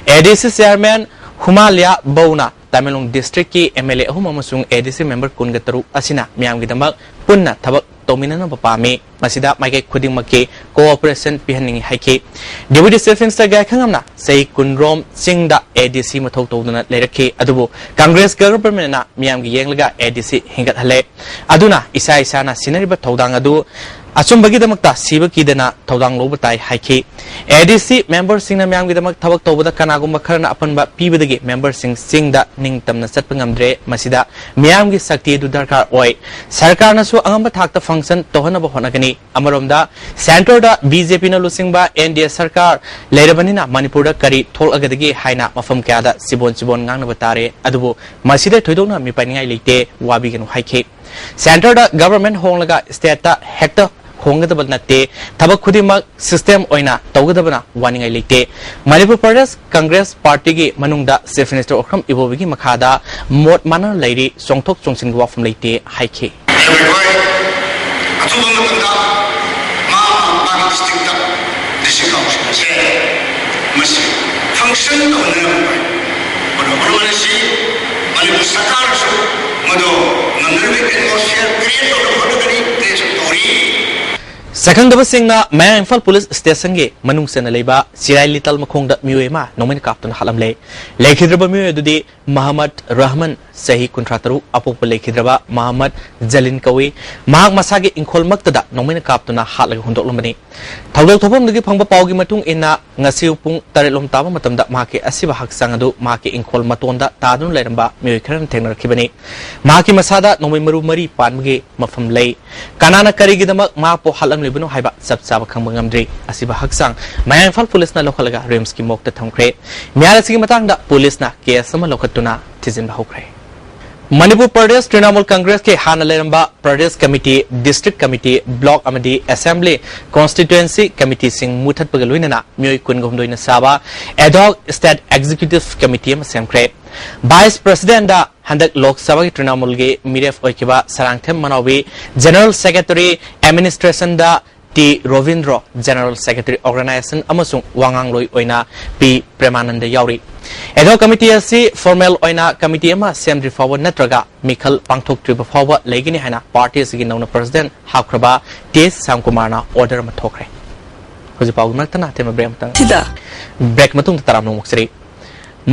ADC chairman ꯍꯨꯃꯥꯂꯤꯌꯥ ꯕꯧꯅ ꯇꯃꯦꯡꯂꯣꯡ district ꯀꯤ MLA ꯑꯍꯨꯝ ꯑꯃꯁꯨꯡ ADC member ꯀꯨꯟꯒ ꯇꯔꯨꯛ ꯑꯁꯤꯅ ꯃꯤꯌꯥꯝꯒꯤꯗꯃꯛ ꯄꯨꯟꯅ ꯊꯕꯛ ꯇꯧꯃꯤꯟꯅꯅꯕ ꯄꯥꯝꯃꯤ꯫ ꯃꯁꯤꯗ ꯃꯥꯏꯀꯩ ꯈꯨꯗꯤꯡꯃꯛꯀꯤ cooperation ꯄꯤꯍꯟꯅꯤꯡꯏ ꯍꯥꯏꯈꯤ꯫ Deputy Chief Minister ꯒꯥꯏꯈꯪꯉꯝꯅ ꯆꯍꯤ ꯀꯨꯟꯔꯣꯝ ꯆꯤꯡꯗ ADC ꯃꯊꯧ ꯇꯧꯗꯨꯅ ꯂꯩꯔꯛꯈꯤ, ꯑꯗꯨꯕꯨ Congress government ꯅ ꯃꯤꯌꯥꯝꯒꯤ ꯌꯦꯡꯂꯒ ADC ꯍꯤꯡꯒꯠꯍꯜꯂꯦ꯫ ꯑꯗꯨꯅ ꯏꯁꯥ ꯏꯁꯥꯅ ꯁꯤꯟꯅꯔꯤꯕ ꯊꯧꯗꯥꯡ ꯑꯗꯨ ꯑꯆꯨꯝꯕꯒꯤꯗꯃꯛꯇ ꯁꯤꯕ ꯀꯤꯗꯅ ꯊꯧꯗꯥꯡ ꯂꯧꯕ ꯇꯥꯏ ꯍꯥꯏꯈꯤ꯫ ADC member ꯁꯤꯡꯅ ꯃꯤꯌꯥꯝꯒꯤꯗꯃꯛ ꯊꯕꯛ ꯇꯧꯕꯗ ꯀꯅꯥꯒꯨꯝꯕ ꯈꯔꯅ ꯑꯄꯟꯕ ꯄꯤꯕꯗꯒꯤ member ꯁꯤꯡ ꯆꯤꯡꯗ ꯅꯤꯡꯇꯝꯅ ꯆꯠꯄ ꯉꯝꯗ꯭ꯔꯦ꯫ ꯃꯁꯤꯗ ꯃꯤꯌꯥꯝꯒꯤ ꯁꯛꯇꯤ ꯑꯗꯨ ꯗꯔꯀꯥꯔ ꯑꯣꯏ꯫ ꯁꯔꯀꯥꯔꯅꯁꯨ ꯑꯉꯝꯕ ꯊꯥꯛꯇ function ꯇꯧꯍꯟꯅꯕ ꯍꯣꯠꯅꯒꯅꯤ꯫ ꯑꯃꯔꯣꯝꯗ centre ꯗ BJP ꯅ ꯂꯨꯆꯤꯡꯕ NDA ꯁꯔꯀꯥꯔ ꯂꯩꯔꯕꯅꯤꯅ ꯃꯅꯤꯄꯨꯔꯗ ꯀꯔꯤ ꯊꯣꯛꯂꯛꯀꯗꯒꯦ ꯍꯥꯏꯅ ꯃꯐꯝ ꯀꯌꯥꯗ ꯆꯤꯕꯣꯟ ꯆꯤꯕꯣꯟ ꯉꯥꯡꯅꯕ ꯇꯥꯔꯦ꯫ ꯑꯗꯨꯕꯨ ꯃꯁꯤꯗ ꯊꯣꯏꯗꯣꯛꯅ ꯃꯤꯄꯥꯏꯅꯤꯡꯉꯥꯏ ꯂꯩꯇꯦ, ꯋꯥꯕꯤꯒꯅꯨ ꯍꯥꯏꯈꯤ꯫ Centre ꯗ government ꯍꯣꯡꯂꯒ state ꯇ ꯍꯦꯛꯇ ꯍꯣꯡꯒꯗꯕ ꯅꯠꯇꯦ꯫ ꯊꯕꯛ ꯈꯨꯗꯤꯡꯃꯛ system ꯑꯣꯏꯅ ꯇꯧꯒꯗꯕꯅ ꯋꯥꯅꯤꯡꯉꯥꯏ ꯂꯩꯇꯦ꯫ ꯃꯅꯤꯄꯨꯔ ꯄ꯭ꯔꯗꯦꯁ ꯀꯪꯒ꯭ꯔꯦꯁ ꯄꯥꯔꯇꯤꯒꯤ ꯃꯅꯨꯡꯗ Chief Minister ꯑꯣꯀ꯭ꯔꯝ ꯏꯕꯣꯕꯤꯒꯤ ꯃꯈꯥꯗ ꯃꯣꯠ ꯃꯥꯟꯅꯅ ꯂꯩꯔꯤ, ꯆꯣꯡꯊꯣꯛ ꯆꯣꯡꯁꯤꯟꯒꯤ ꯋꯥꯐꯝ ꯂꯩꯇꯦ ꯍꯥꯏꯈꯤ꯫ ꯑꯩꯈꯣꯏ ꯑꯊꯨꯕ ꯃꯇꯝꯗ ꯃꯥ ꯃꯥꯒꯤ district ꯇ district council ꯁꯦ ꯃꯁꯤ function ꯇꯧꯅꯅꯕ ꯍꯣꯠꯅꯒꯅꯤ꯫ ꯃꯔꯝ ꯑꯁꯤ ꯃꯅꯤꯄꯨꯔ ꯁꯔꯀꯥꯔꯅꯁꯨ ꯃꯗꯨ ꯉꯝꯅꯅꯕꯒꯤ atmosphere create ꯇꯧꯅꯕ ꯍꯣꯠꯅꯒꯅꯤ, create ꯇꯧꯔꯤ꯫ ꯁꯛꯈꯪꯗꯕꯁꯤꯡꯅ ꯃꯌꯥꯡ ꯏꯝꯐꯥꯜ ꯄꯨꯂꯤꯁ ꯁ꯭ꯇꯦꯁꯟꯒꯤ ꯃꯅꯨꯡ ꯆꯟꯅ ꯂꯩꯕ ꯆꯤꯔꯥꯏ ꯂꯤꯇꯜ ꯃꯈꯣꯡꯗ ꯃꯤꯑꯣꯏ ꯑꯃ ꯅꯣꯡꯃꯩꯅ ꯀꯥꯞꯇꯨꯅ ꯍꯥꯠꯂꯝꯂꯦ꯫ ꯂꯩꯈꯤꯗ꯭ꯔꯕ ꯃꯤꯑꯣꯏ ꯑꯗꯨꯗꯤ ꯃꯍꯃꯗ ꯔꯍꯃꯟ, ꯆꯍꯤ ꯀꯨꯟꯊ꯭ꯔꯥ ꯇꯔꯨꯛ, ꯑꯄꯣꯛꯄ ꯂꯩꯈꯤꯗ꯭ꯔꯕ ꯃꯍꯃꯗ ꯖꯂꯤꯟ ꯀꯧꯏ꯫ ꯃꯍꯥꯛ ꯃꯁꯥꯒꯤ ꯏꯪꯈꯣꯜꯃꯛꯇꯗ ꯅꯣꯡꯃꯩꯅ ꯀꯥꯞꯇꯨꯅ ꯍꯥꯠꯂꯒ ꯍꯨꯟꯗꯣꯛꯂꯝꯕꯅꯤ꯫ ꯊꯧꯗꯣꯛ ꯊꯣꯛꯐꯝꯗꯒꯤ ꯐꯪꯕ ꯄꯥꯎꯒꯤ ꯃꯇꯨꯡ ꯏꯟꯅ, ꯉꯁꯤ ꯄꯨꯡ ꯇꯔꯦꯠ ꯂꯣꯝ ꯇꯥꯕ ꯃꯇꯝꯗ ꯃꯍꯥꯛꯀꯤ ꯑꯁꯤꯕ ꯍꯛꯆꯥꯡ ꯑꯗꯨ ꯃꯍꯥꯛꯀꯤ ꯏꯪꯈꯣꯜ ꯃꯇꯣꯟꯗ ꯇꯥꯗꯨꯅ ꯂꯩꯔꯝꯕ ꯃꯤꯑꯣꯏ ꯈꯔꯅ ꯊꯦꯡꯅꯔꯛꯈꯤꯕꯅꯤ꯫ ꯃꯍꯥꯛꯀꯤ ꯃꯁꯥꯗ ꯅꯣꯡꯃꯩ ꯃꯔꯨ ꯃꯔꯤ ꯄꯥꯟꯕꯒꯤ ꯃꯐꯝ ꯂꯩ꯫ ꯀꯅꯥꯅ ꯀꯔꯤꯒꯤꯗꯃꯛ ꯃꯍꯥꯛꯄꯨ ꯍꯥꯠꯂꯝꯂꯤꯕꯅꯣ ꯕꯅꯣ ꯍꯥꯏꯕ ꯆꯞ ꯆꯥꯕ ꯈꯪꯕ ꯉꯝꯗ꯭ꯔꯤ꯫ ꯑꯁꯤꯕ ꯍꯛꯆꯥꯡ ꯃꯌꯥꯡ ꯏꯝꯐꯥꯜ ꯄꯨꯂꯤꯁꯅ ꯂꯧꯈꯠꯂꯒ ꯔꯤꯝꯁꯀꯤ ꯃꯣꯔꯒꯇ ꯊꯝꯈ꯭ꯔꯦ꯫ ꯃꯤꯍꯥꯠ ꯑꯁꯤꯒꯤ ꯃꯇꯥꯡꯗ ꯄꯨꯂꯤꯁꯅ ꯀꯦꯁ ꯑꯃ ꯂꯧꯈꯠꯇꯨꯅ ꯊꯤꯖꯤꯟꯕ ꯍꯧꯈ꯭ꯔꯦ꯫ ꯃꯅꯤꯄꯨꯔ ꯄ꯭ꯔꯗꯦꯁ ꯇ꯭ꯔꯤꯅꯥꯃꯨꯜ ꯀꯪꯒ꯭ꯔꯦꯁꯀꯤ ꯍꯥꯟꯅ ꯂꯩꯔꯝꯕ Pradesh committee, district committee, block ꯑꯃꯗꯤ ꯑꯦꯁꯦꯝꯕ꯭ꯂꯤ ꯀꯣꯟꯁꯇꯤꯇ꯭ꯋꯦꯟꯁꯤ ꯀꯃꯤꯇꯤꯁꯤꯡ ꯃꯨꯊꯠꯄꯒ ꯂꯣꯏꯅꯅ ꯃꯤꯑꯣꯏ ꯀꯨꯟꯒ ꯍꯨꯝꯗꯣꯏꯅ ꯁꯥꯕ ꯑꯦꯗꯍꯣꯛ ꯁ꯭ꯇꯦꯠ ꯑꯦꯛꯖꯤꯀ꯭ꯌꯨꯇꯤꯚ ꯀꯃꯤꯇꯤ ꯑꯃ ꯁꯦꯝꯈ꯭ꯔꯦ꯫ ꯚꯥꯏꯁ ꯄ꯭ꯔꯁꯤꯗꯦꯟꯗ ꯍꯟꯗꯛ ꯂꯣꯛ ꯁꯚꯥꯒꯤ ꯇ꯭ꯔꯤꯅꯥꯃꯨꯜꯒꯤ ꯃꯤꯔꯦꯞ ꯑꯣꯏꯈꯤꯕ ꯁꯔꯥꯡꯊꯦꯝ ꯃꯅꯥꯎꯕꯤ, ꯖꯦꯅꯔꯦꯜ ꯁꯦꯀ꯭ꯔꯦꯇꯔꯤ, ꯑꯦꯗꯃꯤꯅꯤꯁꯇ꯭ꯔꯦꯁꯟꯗ T Robindro, general secretary organization ꯑꯃꯁꯨꯡ ꯋꯥꯉꯥꯡꯂꯣꯏ ꯑꯣꯏꯅ ꯄꯤ ꯄ꯭ꯔꯦꯃꯥꯅꯟꯗ ꯌꯥꯎꯔꯤ꯫ ꯑꯦꯗꯍꯣꯛ ꯀꯃꯤꯇꯤ ꯑꯁꯤ ꯐꯣꯔꯃꯦꯜ ꯑꯣꯏꯅ ꯀꯃꯤꯇꯤ ꯑꯃ ꯁꯦꯝꯗ꯭ꯔꯤ ꯐꯥꯎꯕ ꯅꯠꯇ꯭ꯔꯒ ꯃꯤꯈꯜ ꯄꯥꯡꯊꯣꯛꯇ꯭ꯔꯤꯕ ꯐꯥꯎꯕ ꯂꯩꯒꯅꯤ ꯍꯥꯏꯅ ꯄꯥꯔꯇꯤ ꯑꯁꯤꯒꯤ ꯅꯧꯅ ꯄ꯭ꯔꯁꯤꯗꯦꯟ ꯍꯥꯞꯈ꯭ꯔꯕ ꯇꯤ ꯑꯦꯁ ꯁ꯭ꯌꯥꯝꯀꯨꯃꯥꯔꯅ ꯑꯣꯔꯗꯔ ꯑꯃ ꯊꯣꯛꯈ꯭ꯔꯦ꯫ ꯍꯧꯖꯤꯛ ꯄꯥꯎꯒꯤ ꯃꯔꯛꯇꯅ ꯑꯇꯦꯟꯕ ꯕ꯭ꯔꯦꯛ ꯑꯃꯇꯪ꯫ ꯁꯤꯗ ꯕ꯭ꯔꯦꯛ ꯃꯇꯨꯡꯗ ꯇꯔꯥꯝꯅ ꯑꯣꯛꯆꯔꯤ꯫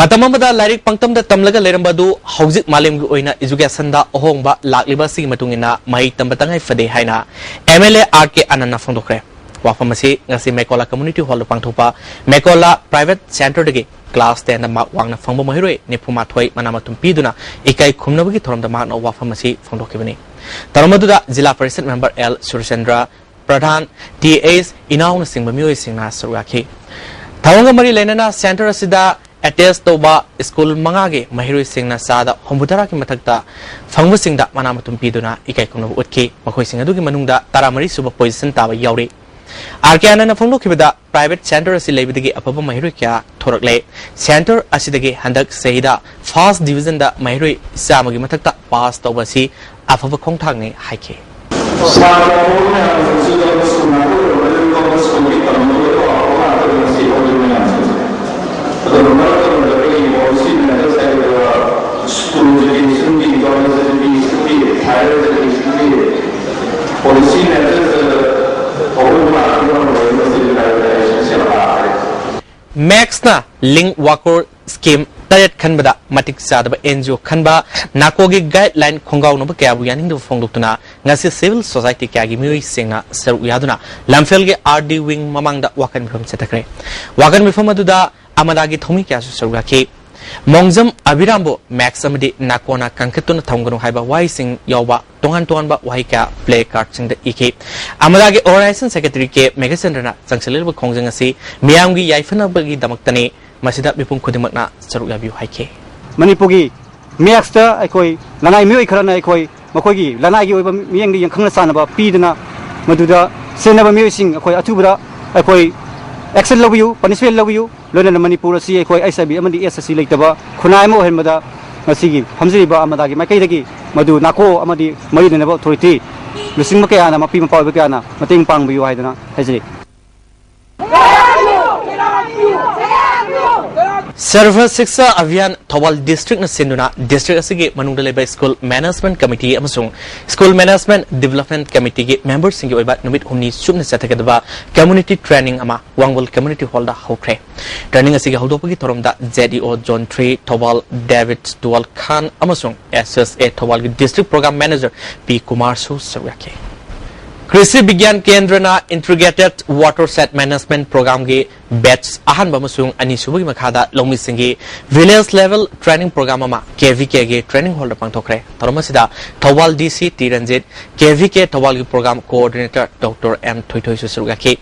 ꯃꯇꯝ ꯑꯃꯗ ꯂꯥꯏꯔꯤꯛ ꯄꯪꯇꯝꯗ ꯇꯝꯂꯒ ꯂꯩꯔꯝꯕ ꯑꯗꯨ ꯍꯧꯖꯤꯛ ꯃꯥꯂꯦꯝꯒꯤ ꯑꯣꯏꯅ ꯏꯖꯨꯀꯦꯁꯟꯗ ꯑꯍꯣꯡꯕ ꯂꯥꯛꯂꯤꯕ ꯑꯁꯤꯒꯤ ꯃꯇꯨꯡ ꯏꯟꯅ ꯃꯍꯩ ꯇꯝꯕ ꯇꯉꯥꯏ ꯐꯗꯦ ꯍꯥꯏꯅ ꯑꯦꯝ ꯑꯦꯜ ꯑꯦ ꯑꯥꯔ ꯀꯦ ꯑꯥꯅꯟꯗꯅ ꯐꯣꯡꯗꯣꯛꯈ꯭ꯔꯦ꯫ ꯋꯥꯐꯝ ꯑꯁꯤ ꯉꯁꯤ ꯃꯦꯀꯣꯂꯥ ꯀꯝꯃ꯭ꯌꯨꯅꯤꯇꯤ ꯍꯣꯜꯗ ꯄꯥꯡꯊꯣꯛꯄ ꯃꯦꯀꯣꯂꯥ ꯄ꯭ꯔꯥꯏꯚꯦꯠ ꯁꯦꯟꯇꯔꯗꯒꯤ ꯀ꯭ꯂꯥꯁ ꯇꯦꯟꯗ ꯃꯥꯔꯛ ꯋꯥꯡꯅ ꯐꯪꯕ ꯃꯍꯩꯔꯣꯏ ꯅꯤꯐꯨ ꯃꯥꯊꯣꯏ ꯃꯅꯥ ꯃꯊꯨꯝ ꯄꯤꯗꯨꯅ ꯏꯀꯥꯏ ꯈꯨꯝꯅꯕꯒꯤ ꯊꯧꯔꯝꯗ ꯃꯍꯥꯛꯅ ꯋꯥꯐꯝ ꯑꯁꯤ ꯐꯣꯡꯗꯣꯛꯈꯤꯕꯅꯤ꯫ ꯊꯧꯔꯝ ꯑꯗꯨꯗ ꯖꯤꯂꯥ ꯄꯔꯤꯁꯗ ꯃꯦꯝꯕꯔ ꯑꯦꯜ ꯁꯨꯔꯆꯟꯗ꯭ꯔ, ꯄ꯭ꯔꯙꯥꯟ, ꯇꯤ ꯑꯦꯁ ꯏꯅꯥꯎꯅꯆꯤꯡꯕ ꯃꯤꯑꯣꯏꯁꯤꯡꯅ ꯁꯔꯨꯛ ꯌꯥꯈꯤ꯫ ꯊꯧꯔꯝꯒ ꯃꯔꯤ ꯂꯩꯅꯅ ꯁꯦꯟꯇꯔ ꯑꯁꯤꯗ ꯑꯦꯇꯦꯁ ꯇꯧꯕ ꯁ꯭ꯀꯨꯜ ꯃꯉꯥꯒꯤ ꯃꯍꯩꯔꯣꯏꯁꯤꯡꯅ ꯆꯥꯗ ꯍꯨꯝꯐꯨꯇꯔꯥꯒꯤ ꯃꯊꯛꯇ ꯐꯪꯕꯁꯤꯡꯗ ꯃꯅꯥ ꯃꯊꯨꯝ ꯄꯤꯗꯨꯅ ꯏꯀꯥꯏ ꯈꯨꯝꯅꯕ ꯎꯠꯈꯤ꯫ ꯃꯈꯣꯏꯁꯤꯡ ꯑꯗꯨꯒꯤ ꯃꯅꯨꯡꯗ ꯇꯔꯥꯃꯔꯤ ꯁꯨꯕ ꯄꯣꯖꯤꯁꯟ ꯇꯥꯕ ꯌꯥꯎꯔꯤ꯫ ꯑꯥꯔ ꯀꯦ ꯑꯥꯅꯟꯗꯅ ꯐꯣꯡꯗꯣꯛꯈꯤꯕꯗ, ꯄ꯭ꯔꯥꯏꯚꯦꯠ ꯁꯦꯟꯇꯔ ꯑꯁꯤ ꯂꯩꯕꯗꯒꯤ ꯑꯐꯕ ꯃꯍꯩꯔꯣꯏ ꯀꯌꯥ ꯊꯣꯔꯛꯂꯦ꯫ ꯁꯦꯟꯇꯔ ꯑꯁꯤꯗꯒꯤ ꯍꯟꯗꯛ ꯆꯍꯤꯗ ꯐꯥꯔꯁ ꯗꯤꯕꯤꯖꯟꯗ ꯃꯍꯩꯔꯣꯏ ꯆꯥꯝꯃꯒꯤ ꯃꯊꯛꯇ ꯄꯥꯁ ꯇꯧꯕ ꯑꯁꯤ ꯑꯐꯕ ꯈꯣꯡꯊꯥꯡꯅꯤ ꯍꯥꯏꯈꯤ꯫ ꯁꯥꯇ꯭ꯔ ꯃꯌꯥꯝꯁꯤꯡꯁꯨ ꯌꯥꯎꯕ ꯁ꯭ꯀꯨꯜ ꯉꯥꯛꯇ ꯑꯣꯏꯔꯝꯒꯅꯤ, ꯒꯣꯔꯃꯦꯟ ꯁ꯭ꯀꯨꯜꯒꯤ ꯇꯝꯕ ꯂꯣꯏꯕ ꯉꯥꯛꯇ ꯑꯣꯏꯔꯝꯒꯅꯤ ꯁꯤ ꯍꯧꯔꯤꯕ ꯃꯌꯥꯝꯁꯤꯡꯁꯦ꯫ ꯑꯗꯨꯒ ꯃꯔꯛ ꯑꯃꯗ ꯑꯩꯈꯣꯏꯒꯤ ꯄꯣꯂꯤꯁꯤ ꯃꯦꯇꯔꯁ ꯍꯥꯏꯒꯗ꯭ꯔꯥ, ꯁ꯭ꯀꯨꯜ ꯑꯦꯖꯨꯀꯦꯁꯟꯒꯤ, ꯒꯣꯔꯃꯦꯟ ꯑꯦꯖꯨꯀꯦꯁꯟꯒꯤ, ꯍꯥꯌꯔ ꯑꯦꯖꯨꯀꯦꯁꯟꯒꯤ ꯄꯣꯂꯤꯁꯤ ꯃꯦꯇꯔꯁ ꯑꯍꯣꯡꯕ ꯂꯥꯛꯄ ꯃꯔꯝ ꯑꯣꯏꯔꯒ ꯃꯁꯤꯒꯤ ꯄ꯭ꯔꯥꯏꯚꯦꯇꯥꯏꯖꯦꯁꯟꯁꯦ ꯂꯥꯛꯈ꯭ꯔꯦ꯫ ꯃꯦꯛꯁꯅ ꯂꯤꯡ ꯋꯥꯀꯣꯔ ꯁ꯭ꯀꯤꯝ ꯇꯔꯦꯠ ꯈꯟꯕꯗ ꯃꯇꯤꯛ ꯆꯥꯗꯕ ꯑꯦꯟ ꯖꯤ ꯑꯣ ꯈꯟꯕ ꯅꯥꯀꯣꯒꯤ ꯒꯥꯏꯗꯂꯥꯏꯟ ꯈꯣꯡꯒꯥꯎꯅꯕ ꯀꯌꯥꯕꯨ ꯌꯥꯅꯤꯡꯗꯕ ꯐꯣꯡꯗꯣꯛꯇꯨꯅ ꯉꯁꯤ ꯁꯤꯚꯤꯜ ꯁꯣꯁꯥꯏꯇꯤ ꯀꯌꯥꯒꯤ ꯃꯤꯑꯣꯏꯁꯤꯡꯅ ꯁꯔꯨꯛ ꯌꯥꯗꯨꯅ ꯂꯝꯐꯦꯜꯒꯤ ꯑꯥꯔ ꯗꯤ ꯋꯤꯡ ꯃꯃꯥꯡꯗ ꯋꯥꯀꯠ ꯃꯤꯐꯝ ꯆꯠꯊꯈ꯭ꯔꯦ꯫ ꯋꯥꯀꯠ ꯃꯤꯐꯝ ꯑꯗꯨꯗ ꯑꯃꯗꯥꯒꯤ ꯊꯧꯃꯤ ꯀꯌꯥꯁꯨ ꯁꯔꯨꯛ ꯌꯥꯈꯤ꯫ ꯃꯣꯡꯖꯝ ꯑꯕꯤꯔꯥꯝꯕꯨ ꯃꯦꯛꯁ ꯑꯃꯗꯤ ꯅꯥꯀꯣꯅ ꯀꯟꯈꯠꯇꯨꯅ ꯊꯝꯒꯅꯨ ꯍꯥꯏꯕ ꯋꯥꯍꯩꯁꯤꯡ ꯌꯥꯎꯕ ꯇꯣꯉꯥꯟ ꯇꯣꯉꯥꯟꯕ ꯋꯥꯍꯩ ꯀꯌꯥ ꯄ꯭ꯂꯦ ꯀꯥꯔꯗꯁꯤꯡꯗ ꯏꯈꯤ꯫ ꯑꯃꯗꯥꯒꯤ ꯑꯣꯔꯒꯅꯥꯏꯖꯦꯁꯟ ꯁꯦꯀ꯭ꯔꯦꯇꯔꯤ ꯀꯦ ꯃꯦꯘꯆꯟꯗ꯭ꯔꯅ ꯆꯪꯁꯤꯜꯂꯤꯕ ꯈꯣꯡꯖꯪ ꯑꯁꯤ ꯃꯤꯌꯥꯝꯒꯤ ꯌꯥꯏꯐꯅꯕꯒꯤꯗꯃꯛꯇꯅꯤ, ꯃꯁꯤꯗ ꯃꯤꯄꯨꯝ ꯈꯨꯗꯤꯡꯃꯛꯅ ꯁꯔꯨꯛ ꯌꯥꯕꯤꯌꯨ ꯍꯥꯏꯈꯤ꯫ ꯃꯅꯤꯄꯨꯔꯒꯤ ꯃꯦꯛꯁꯇ ꯑꯩꯈꯣꯏ ꯂꯅꯥꯏ ꯃꯤꯑꯣꯏ ꯈꯔꯅ ꯑꯩꯈꯣꯏ ꯃꯈꯣꯏꯒꯤ ꯂꯅꯥꯏꯒꯤ ꯑꯣꯏꯕ ꯃꯤꯠꯌꯦꯡꯗ ꯌꯦꯡꯈꯪꯅ ꯆꯥꯟꯅꯕ ꯄꯤꯗꯨꯅ ꯃꯗꯨꯗ ꯆꯦꯟꯅꯕ ꯃꯤꯑꯣꯏꯁꯤꯡ ꯑꯩꯈꯣꯏ ꯑꯊꯨꯕꯗ ꯑꯩꯈꯣꯏ ꯑꯦꯛꯁꯟ ꯂꯧꯕꯤꯌꯨ, ꯄꯅꯤꯁꯃꯦꯟ ꯂꯧꯕꯤꯌꯨ꯫ ꯂꯣꯏꯅꯅ ꯃꯅꯤꯄꯨꯔ ꯑꯁꯤ ꯑꯩꯈꯣꯏ ꯑꯩꯆ ꯑꯥꯏ ꯚꯤ ꯑꯃꯗꯤ ꯑꯦꯁ ꯑꯁꯤ ꯂꯩꯇꯕ ꯈꯨꯟꯅꯥꯏ ꯑꯃ ꯑꯣꯏꯍꯟꯕꯗ ꯉꯁꯤꯒꯤ ꯐꯝꯖꯔꯤꯕ ꯑꯃꯗꯥꯒꯤ ꯃꯥꯏꯀꯩꯗꯒꯤ ꯃꯗꯨ ꯅꯥꯀꯣ ꯑꯃꯗꯤ ꯃꯔꯤ ꯂꯩꯅꯕ ꯑꯣꯊꯣꯔꯤꯇꯤ, ꯂꯨꯆꯤꯡꯕ ꯀꯌꯥꯅ, ꯃꯄꯤ ꯃꯄꯥ ꯑꯣꯏꯕ ꯀꯌꯥꯅ ꯃꯇꯦꯡ ꯄꯥꯡꯕꯤꯌꯨ ꯍꯥꯏꯗꯨꯅ ꯍꯥꯏꯖꯔꯤ꯫ ꯁꯔꯚ ꯁꯤꯛꯁꯥ ꯑꯚꯤꯌꯥꯟ ꯊꯧꯕꯥꯜ ꯗꯤꯁꯇ꯭ꯔꯤꯛꯅ ꯁꯤꯟꯗꯨꯅ ꯗꯤꯁꯇ꯭ꯔꯤꯛ ꯑꯁꯤꯒꯤ ꯃꯅꯨꯡꯗ ꯂꯩꯕ ꯁ꯭ꯀꯨꯜ ꯃꯦꯅꯦꯖꯃꯦꯟꯠ ꯀꯃꯤꯇꯤ ꯑꯃꯁꯨꯡ ꯁ꯭ꯀꯨꯜ ꯃꯦꯅꯦꯖꯃꯦꯟꯠ ꯗꯤꯕꯦꯂꯞꯃꯦꯟꯠ ꯀꯃꯤꯇꯤꯒꯤ ꯃꯦꯝꯕꯔꯁꯤꯡꯒꯤ ꯑꯣꯏꯕ ꯅꯨꯃꯤꯠ ꯍꯨꯝꯅꯤ ꯆꯨꯞꯅ ꯆꯠꯊꯒꯗꯕ ꯀꯝꯃ꯭ꯌꯨꯅꯤꯇꯤ ꯇ꯭ꯔꯦꯅꯤꯡ ꯑꯃ ꯋꯥꯡꯒꯣꯜ ꯀꯝꯃ꯭ꯌꯨꯅꯤꯇꯤ ꯍꯣꯜꯗ ꯍꯧꯈ꯭ꯔꯦ꯫ ꯇ꯭ꯔꯦꯅꯤꯡ ꯑꯁꯤꯒꯤ ꯍꯧꯗꯣꯛꯄꯒꯤ ꯊꯧꯔꯝꯗ Z E O zone three Thoubal ꯗꯦꯕꯤꯠ ꯇꯨꯋꯥꯜ ꯈꯥꯟ ꯑꯃꯁꯨꯡ ꯑꯦꯁ ꯑꯦꯁ ꯑꯦ ꯊꯧꯕꯥꯜꯒꯤ ꯗꯤꯁꯇ꯭ꯔꯤꯛ ꯄ꯭ꯔꯣꯒ꯭ꯔꯥꯝ ꯃꯦꯅꯦꯖꯔ ꯄꯤ ꯀꯨꯃꯥꯔꯁꯨ ꯁꯔꯨꯛ ꯌꯥꯈꯤ꯫ ꯀ꯭ꯔꯤꯁꯤ ꯕꯤꯒ꯭ꯌꯥꯟ ꯀꯦꯟꯗ꯭ꯔꯅ ꯏꯟꯇꯤꯒ꯭ꯔꯦꯇꯦꯗ ꯋꯥꯇꯔ ꯁꯦꯠ ꯃꯦꯅꯦꯖꯃꯦꯟꯠ ꯄ꯭ꯔꯣꯒ꯭ꯔꯥꯝꯒꯤ ꯕꯦꯆ ꯑꯍꯥꯟꯕ ꯑꯃꯁꯨꯡ ꯑꯅꯤꯁꯨꯕꯒꯤ ꯃꯈꯥꯗ ꯂꯧꯃꯤꯁꯤꯡꯒꯤ ꯚꯤꯂꯦꯖ ꯂꯦꯚꯦꯜ ꯇ꯭ꯔꯦꯅꯤꯡ ꯄ꯭ꯔꯣꯒ꯭ꯔꯥꯝ ꯑꯃ ꯀꯦ ꯚꯤ ꯀꯦꯒꯤ ꯇ꯭ꯔꯦꯅꯤꯡ ꯍꯣꯜꯗ ꯄꯥꯡꯊꯣꯛꯈ꯭ꯔꯦ꯫ ꯊꯧꯔꯝ ꯑꯁꯤꯗ ꯊꯧꯕꯥꯜ ꯗꯤ ꯁꯤ ꯇꯤ ꯔꯟꯖꯤꯠ, ꯀꯦ ꯚꯤ ꯀꯦ ꯊꯧꯕꯥꯜꯒꯤ ꯄ꯭ꯔꯣꯒ꯭ꯔꯥꯝ ꯀꯣꯑꯣꯔꯗꯤꯅꯦꯇꯔ ꯗꯣꯛꯇꯔ ꯑꯦꯝ ꯊꯣꯏꯊꯣꯏꯁꯨ ꯁꯔꯨꯛ ꯌꯥꯈꯤ꯫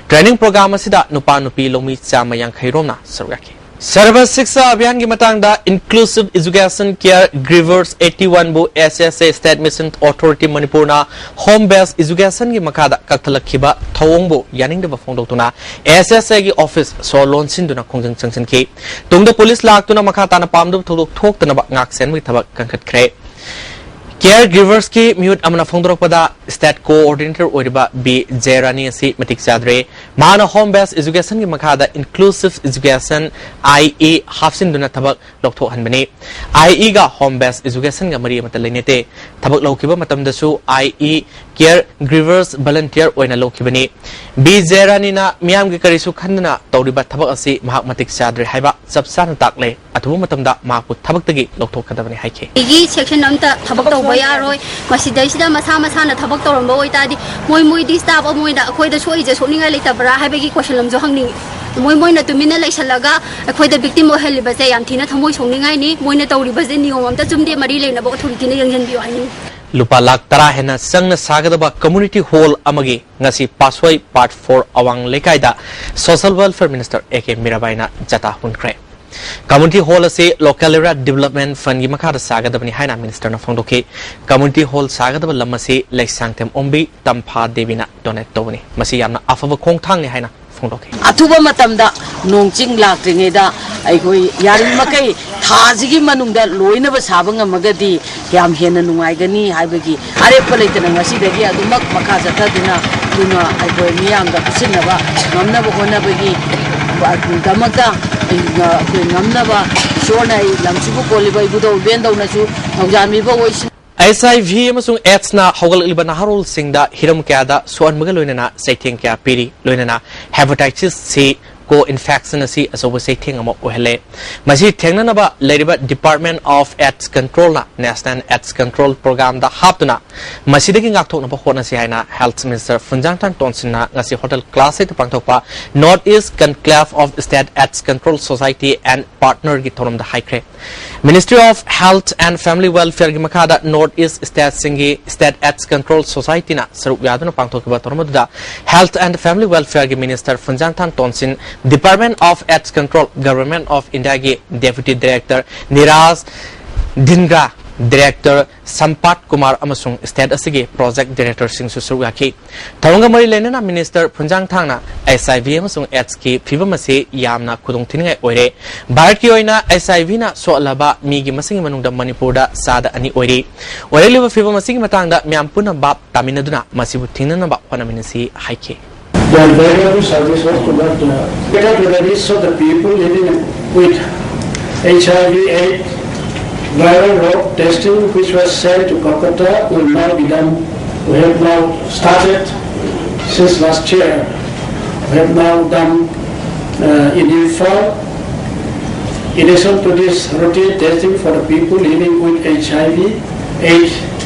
ꯇ꯭ꯔꯦꯅꯤꯡ ꯄ꯭ꯔꯣꯒ꯭ꯔꯥꯝ ꯑꯁꯤꯗ ꯅꯨꯄꯥ ꯅꯨꯄꯤ ꯂꯧꯃꯤ ꯆꯥꯝꯃ ꯌꯥꯡꯈꯩ ꯔꯣꯝꯅ ꯁꯔꯨꯛ ꯌꯥꯈꯤ꯫ ꯁꯔꯚ ꯁꯤꯛꯁꯥ ꯑꯚꯤꯌꯥꯟꯒꯤ ꯃꯇꯥꯡꯗ ꯏꯟꯀ꯭ꯂꯨꯁꯤꯚ ꯏꯖꯨꯀꯦꯁꯟ ꯀꯦꯌꯔ ꯒꯤꯚꯔꯁ ꯑꯩꯠꯇꯤ ꯋꯥꯟꯕꯨ ꯑꯦꯁ ꯑꯦꯁ ꯑꯦ ꯁ꯭ꯇꯦꯠ ꯃꯤꯁꯟ ꯑꯣꯊꯣꯔꯤꯇꯤ ꯃꯅꯤꯄꯨꯔꯅ ꯍꯣꯝ ꯕꯦꯁ ꯏꯖꯨꯀꯦꯁꯟꯒꯤ ꯃꯈꯥꯗ ꯀꯛꯊꯠꯂꯛꯈꯤꯕ ꯊꯧꯑꯣꯡꯕꯨ ꯌꯥꯅꯤꯡꯗꯕ ꯐꯣꯡꯗꯣꯛꯇꯨꯅ ꯑꯦꯁ ꯑꯦꯁ ꯑꯦꯒꯤ ꯑꯣꯐꯤꯁ ꯁꯣ ꯂꯣꯟꯁꯤꯟꯗꯨꯅ ꯈꯣꯡꯖꯪ ꯆꯪꯁꯤꯟꯈꯤ꯫ ꯇꯨꯡꯗ ꯄꯨꯂꯤꯁ ꯂꯥꯛꯇꯨꯅ ꯃꯈꯥ ꯇꯥꯅ ꯄꯥꯝꯗꯕ ꯊꯧꯗꯣꯛ ꯊꯣꯛꯇꯅꯕ ꯉꯥꯛ ꯁꯦꯟꯕꯒꯤ ꯊꯕꯛ ꯀꯟꯈꯠꯈ꯭ꯔꯦ꯫ ꯀꯦꯌꯔ ꯒꯤꯚꯔꯁꯀꯤ ꯃꯤꯍꯨꯠ ꯑꯃꯅ ꯐꯣꯡꯗꯣꯔꯛꯄꯗ, ꯁ꯭ꯇꯦꯠ ꯀꯣꯑꯣꯔꯗꯤꯅꯦꯇꯔ ꯑꯣꯏꯔꯤꯕ ꯕꯤ ꯖꯌꯔꯥꯅꯤ ꯑꯁꯤ ꯃꯇꯤꯛ ꯆꯥꯗ꯭ꯔꯦ꯫ ꯃꯍꯥꯛꯅ ꯍꯣꯝ ꯕꯦꯁ ꯏꯖꯨꯀꯦꯁꯟꯒꯤ ꯃꯈꯥꯗ ꯏꯟꯀ꯭ꯂꯨꯁꯤꯚ ꯏꯖꯨꯀꯦꯁꯟ, ꯑꯥꯏ ꯏ, ꯍꯥꯞꯆꯤꯟꯗꯨꯅ ꯊꯕꯛ ꯂꯧꯊꯣꯛꯍꯟꯕꯅꯤ꯫ ꯑꯥꯏ ꯏꯒ ꯍꯣꯝ ꯕꯦꯁ ꯏꯖꯨꯀꯦꯁꯟꯒ ꯃꯔꯤ ꯑꯃꯠꯇ ꯂꯩꯅꯗꯦ꯫ ꯊꯕꯛ ꯂꯧꯈꯤꯕ ꯃꯇꯝꯗꯁꯨ ꯑꯥꯏ ꯏ ꯀꯦꯌꯔ ꯒꯤꯚꯔꯁ ꯚꯂꯟꯇꯤꯌꯔ ꯑꯣꯏꯅ ꯂꯧꯈꯤꯕꯅꯤ꯫ ꯕꯤ ꯖꯌꯔꯥꯅꯤꯅ ꯃꯤꯌꯥꯝꯒꯤ ꯀꯔꯤꯁꯨ ꯈꯟꯗꯅ ꯇꯧꯔꯤꯕ ꯊꯕꯛ ꯑꯁꯤ ꯃꯍꯥꯛ ꯃꯇꯤꯛ ꯆꯥꯗ꯭ꯔꯦ ꯍꯥꯏꯕ ꯆꯞ ꯆꯥꯅ ꯇꯥꯛꯂꯦ꯫ ꯑꯊꯨꯕ ꯃꯇꯝꯗ ꯃꯍꯥꯛꯄꯨ ꯊꯕꯛꯇꯒꯤ ꯂꯧꯊꯣꯛꯀꯗꯕꯅꯤ ꯍꯥꯏꯈꯤ꯫ ꯑꯩꯒꯤ ꯁꯦꯛꯁꯟ ꯑꯝꯇ ꯊꯕꯛ ꯇꯧꯕ ꯌꯥꯔꯣꯏ꯫ ꯃꯁꯤꯗꯩꯁꯤꯗ ꯃꯁꯥ ꯃꯁꯥꯅ ꯊꯕꯛ ꯇꯧꯔꯝꯕ ꯑꯣꯏꯇꯥꯔꯗꯤ ꯃꯣꯏ ꯃꯣꯏꯗꯤ ꯁ꯭ꯇꯥꯐ ꯑꯃ ꯑꯣꯏꯅ ꯑꯩꯈꯣꯏꯗ ꯁꯣꯛꯏꯁꯦ ꯁꯣꯛꯅꯤꯡꯉꯥꯏ ꯂꯩꯇꯕ꯭ꯔꯥ ꯍꯥꯏꯕꯒꯤ ꯀꯣꯏꯁꯟ ꯑꯃꯁꯨ ꯍꯪꯅꯤꯡꯉꯤ꯫ ꯃꯣꯏ ꯃꯣꯏꯅ ꯇꯨꯃꯤꯟꯅ ꯂꯩꯁꯜꯂꯒ ꯑꯩꯈꯣꯏꯗ ꯚꯤꯛꯇꯤꯝ ꯑꯣꯏꯍꯜꯂꯤꯕꯁꯦ ꯌꯥꯝ ꯊꯤꯅ ꯊꯃꯣꯏ ꯁꯣꯛꯅꯤꯡꯉꯥꯏꯅꯤ꯫ ꯃꯣꯏꯅ ꯇꯧꯔꯤꯕꯁꯦ ꯅꯤꯌꯣꯝ ꯑꯝꯇ ꯆꯨꯝꯗꯦ, ꯃꯔꯤ ꯂꯩꯅꯕ ꯑꯣꯊꯣꯔꯤꯇꯤꯅ ꯌꯦꯡꯁꯤꯟꯕꯤꯌꯨ ꯍꯥꯏꯅꯤꯡꯉꯤ꯫ ꯂꯨꯄꯥ ꯂꯥꯈ ꯇꯔꯥ ꯍꯦꯟꯅ ꯆꯪꯅ ꯁꯥꯒꯗꯕ ꯀꯝꯃ꯭ꯌꯨꯅꯤꯇꯤ ꯍꯣꯜ ꯑꯃꯒꯤ ꯉꯁꯤ ꯄꯥꯠꯁꯣꯏ ꯄꯥꯔꯠ ꯐꯣꯔ ꯑꯋꯥꯡ ꯂꯩꯀꯥꯏꯗ social welfare minister A K ꯃꯤꯔꯥꯕꯥꯏꯅ ꯆꯥꯇꯥ ꯍꯨꯟꯈ꯭ꯔꯦ꯫ ꯀꯝꯃ꯭ꯌꯨꯅꯤꯇꯤ ꯍꯣꯜ ꯑꯁꯤ ꯂꯣꯀꯦꯜ ꯑꯦꯔꯤꯌꯥ ꯗꯤꯕꯦꯂꯞꯃꯦꯟ ꯐꯟꯒꯤ ꯃꯈꯥꯗ ꯁꯥꯒꯗꯕꯅꯤ ꯍꯥꯏꯅ ꯃꯤꯅꯤꯁꯇꯔꯅ ꯐꯣꯡꯗꯣꯛꯈꯤ꯫ ꯀꯝꯃ꯭ꯌꯨꯅꯤꯇꯤ ꯍꯣꯜ ꯁꯥꯒꯗꯕ ꯂꯝ ꯑꯁꯤ ꯂꯩꯁꯥꯡꯊꯦꯝ ꯑꯣꯝꯕꯤ ꯇꯝꯐꯥ ꯗꯦꯕꯤꯅ ꯗꯣꯅꯦꯠ ꯇꯧꯕꯅꯤ꯫ ꯃꯁꯤ ꯌꯥꯝꯅ ꯑꯐꯕ ꯈꯣꯡꯊꯥꯡꯅꯤ ꯍꯥꯏꯅ ꯐꯣꯡꯗꯣꯛꯈꯤ꯫ ꯑꯊꯨꯕ ꯃꯇꯝꯗ ꯅꯣꯡ ꯆꯤꯡ ꯂꯥꯛꯇ꯭ꯔꯤꯉꯩꯗ ꯑꯩꯈꯣꯏ ꯌꯥꯔꯤꯕꯃꯈꯩ ꯊꯥꯁꯤꯒꯤ ꯃꯅꯨꯡꯗ ꯂꯣꯏꯅꯕ ꯁꯥꯕ ꯉꯝꯃꯒꯗꯤ ꯌꯥꯝ ꯍꯦꯟꯅ ꯅꯨꯡꯉꯥꯏꯒꯅꯤ ꯍꯥꯏꯕꯒꯤ ꯑꯔꯦꯞꯄ ꯂꯩꯇꯅ ꯉꯁꯤꯗꯒꯤ ꯑꯗꯨꯃꯛ ꯃꯈꯥ ꯆꯠꯊꯗꯨꯅ ꯑꯗꯨꯅ ꯑꯩꯈꯣꯏ ꯃꯤꯌꯥꯝꯗ ꯄꯤꯁꯤꯟꯅꯕ ꯉꯝꯅꯕ ꯍꯣꯠꯅꯕꯒꯤ ꯗꯃꯛꯇ ꯑꯩꯈꯣꯏ ꯉꯝꯅꯕ ꯏꯁꯣꯔꯅ ꯑꯩ ꯂꯝꯁꯤꯕꯨ ꯀꯣꯜꯂꯤꯕ ꯏꯕꯨꯙꯧ ꯏꯕꯦꯟꯗꯧꯅꯁꯨ ꯊꯧꯖꯥꯟꯕꯤꯕ ꯑꯣꯏꯁꯅꯨ꯫ ꯑꯩꯆ ꯑꯥꯏ ꯚꯤ ꯑꯃꯁꯨꯡ ꯑꯦꯗꯁꯅ ꯍꯧꯒꯠꯂꯛꯂꯤꯕ ꯅꯍꯥꯔꯣꯜꯁꯤꯡꯗ ꯍꯤꯔꯝ ꯀꯌꯥꯗ ꯁꯣꯛꯍꯟꯕꯒ ꯂꯣꯏꯅꯅ ꯆꯩꯊꯦꯡ ꯀꯌꯥ ꯄꯤꯔꯤ꯫ ꯂꯣꯏꯅꯅ ꯍꯦꯄꯥꯇꯥꯏꯇꯤꯁ ꯁꯤ ꯀꯣ ꯏꯟꯐꯦꯛꯁꯟ ꯑꯁꯤ ꯑꯆꯧꯕ ꯆꯩꯊꯦꯡ ꯑꯃ ꯑꯣꯏꯍꯜꯂꯦ꯫ ꯃꯁꯤ ꯊꯦꯡꯅꯅꯕ ꯂꯩꯔꯤꯕ Department of AIDS Controlꯅ National AIDS Control Programꯗ ꯍꯥꯞꯇꯨꯅ ꯃꯁꯤꯗꯒꯤ ꯉꯥꯛꯊꯣꯛꯅꯕ ꯍꯣꯠꯅꯁꯤ ꯍꯥꯏꯅ ꯍꯦꯜꯊ ꯃꯤꯅꯤꯁꯇꯔ ꯐꯨꯟꯖꯥꯡꯊꯥꯡ ꯇꯣꯟꯁꯤꯟꯅ ꯉꯁꯤ ꯍꯣꯇꯦꯜ ꯀ꯭ꯂꯥꯁ ꯑꯩꯠꯇ ꯄꯥꯡꯊꯣꯛꯄ North East Conclave of State AIDS Control Society and Partnerꯒꯤ ꯊꯧꯔꯝꯗ ꯍꯥꯏꯈ꯭ꯔꯦ꯫ Ministry of Health and Family Welfareꯒꯤ ꯃꯈꯥꯗ North East Stateꯁꯤꯡꯒꯤ State AIDS Control Societyꯅ ꯁꯔꯨꯛ ꯌꯥꯗꯨꯅ ꯄꯥꯡꯊꯣꯛꯈꯤꯕ ꯊꯧꯔꯝ ꯑꯗꯨꯗ Health and Family Welfareꯒꯤ minister Phungzathang Tonsing, Department of AIDS Control, Government of Indiaꯒꯤ Deputy Director Niraj Dhingra, Director Sampat Kumar ꯑꯃꯁꯨꯡ ꯁ꯭ꯇꯦꯠ ꯑꯁꯤꯒꯤ ꯄ꯭ꯔꯣꯖꯦꯛ ꯗꯤꯔꯦꯛꯇꯔꯁꯤꯡꯁꯨ ꯁꯔꯨꯛ ꯌꯥꯈꯤ꯫ ꯊꯧꯔꯝꯒ ꯃꯔꯤ ꯂꯩꯅꯅ ꯃꯤꯅꯤꯁꯇꯔ ꯐꯨꯟꯖꯥꯡꯊꯥꯡꯅ ꯑꯩꯆ ꯑꯥꯏ ꯚꯤ ꯑꯃꯁꯨꯡ ꯑꯦꯗꯁꯀꯤ ꯐꯤꯕꯝ ꯑꯁꯤ ꯌꯥꯝꯅ ꯈꯨꯗꯣꯡꯊꯤꯅꯤꯡꯉꯥꯏ ꯑꯣꯏꯔꯦ꯫ ꯚꯥꯔꯠꯀꯤ ꯑꯣꯏꯅ ꯑꯩꯆ ꯑꯥꯏ ꯚꯤꯅ ꯁꯣꯛꯍꯜꯂꯕ ꯃꯤꯒꯤ ꯃꯁꯤꯡꯒꯤ ꯃꯅꯨꯡꯗ ꯃꯅꯤꯄꯨꯔꯗ ꯆꯥꯗ ꯑꯅꯤ ꯑꯣꯏꯔꯤ꯫ ꯑꯣꯏꯔꯛꯂꯤꯕ ꯐꯤꯕꯝ ꯑꯁꯤꯒꯤ ꯃꯇꯥꯡꯗ ꯃꯤꯌꯥꯝ ꯄꯨꯟꯅ ꯚꯥꯞ ꯇꯥꯃꯤꯟꯅꯗꯨꯅ ꯃꯁꯤꯕꯨ ꯊꯤꯡꯅꯅꯕ ꯍꯣꯠꯅꯃꯤꯟꯅꯁꯤ ꯍꯥꯏꯈꯤ꯫ They are very good service also, but uh, better to the reach of the people living with H I V AIDS viral load testing, which was sent to Kolkata, will now be done We have now started since last year. We have now done uh, in Imphal. In addition to this routine testing for the people living with H I V, AIDS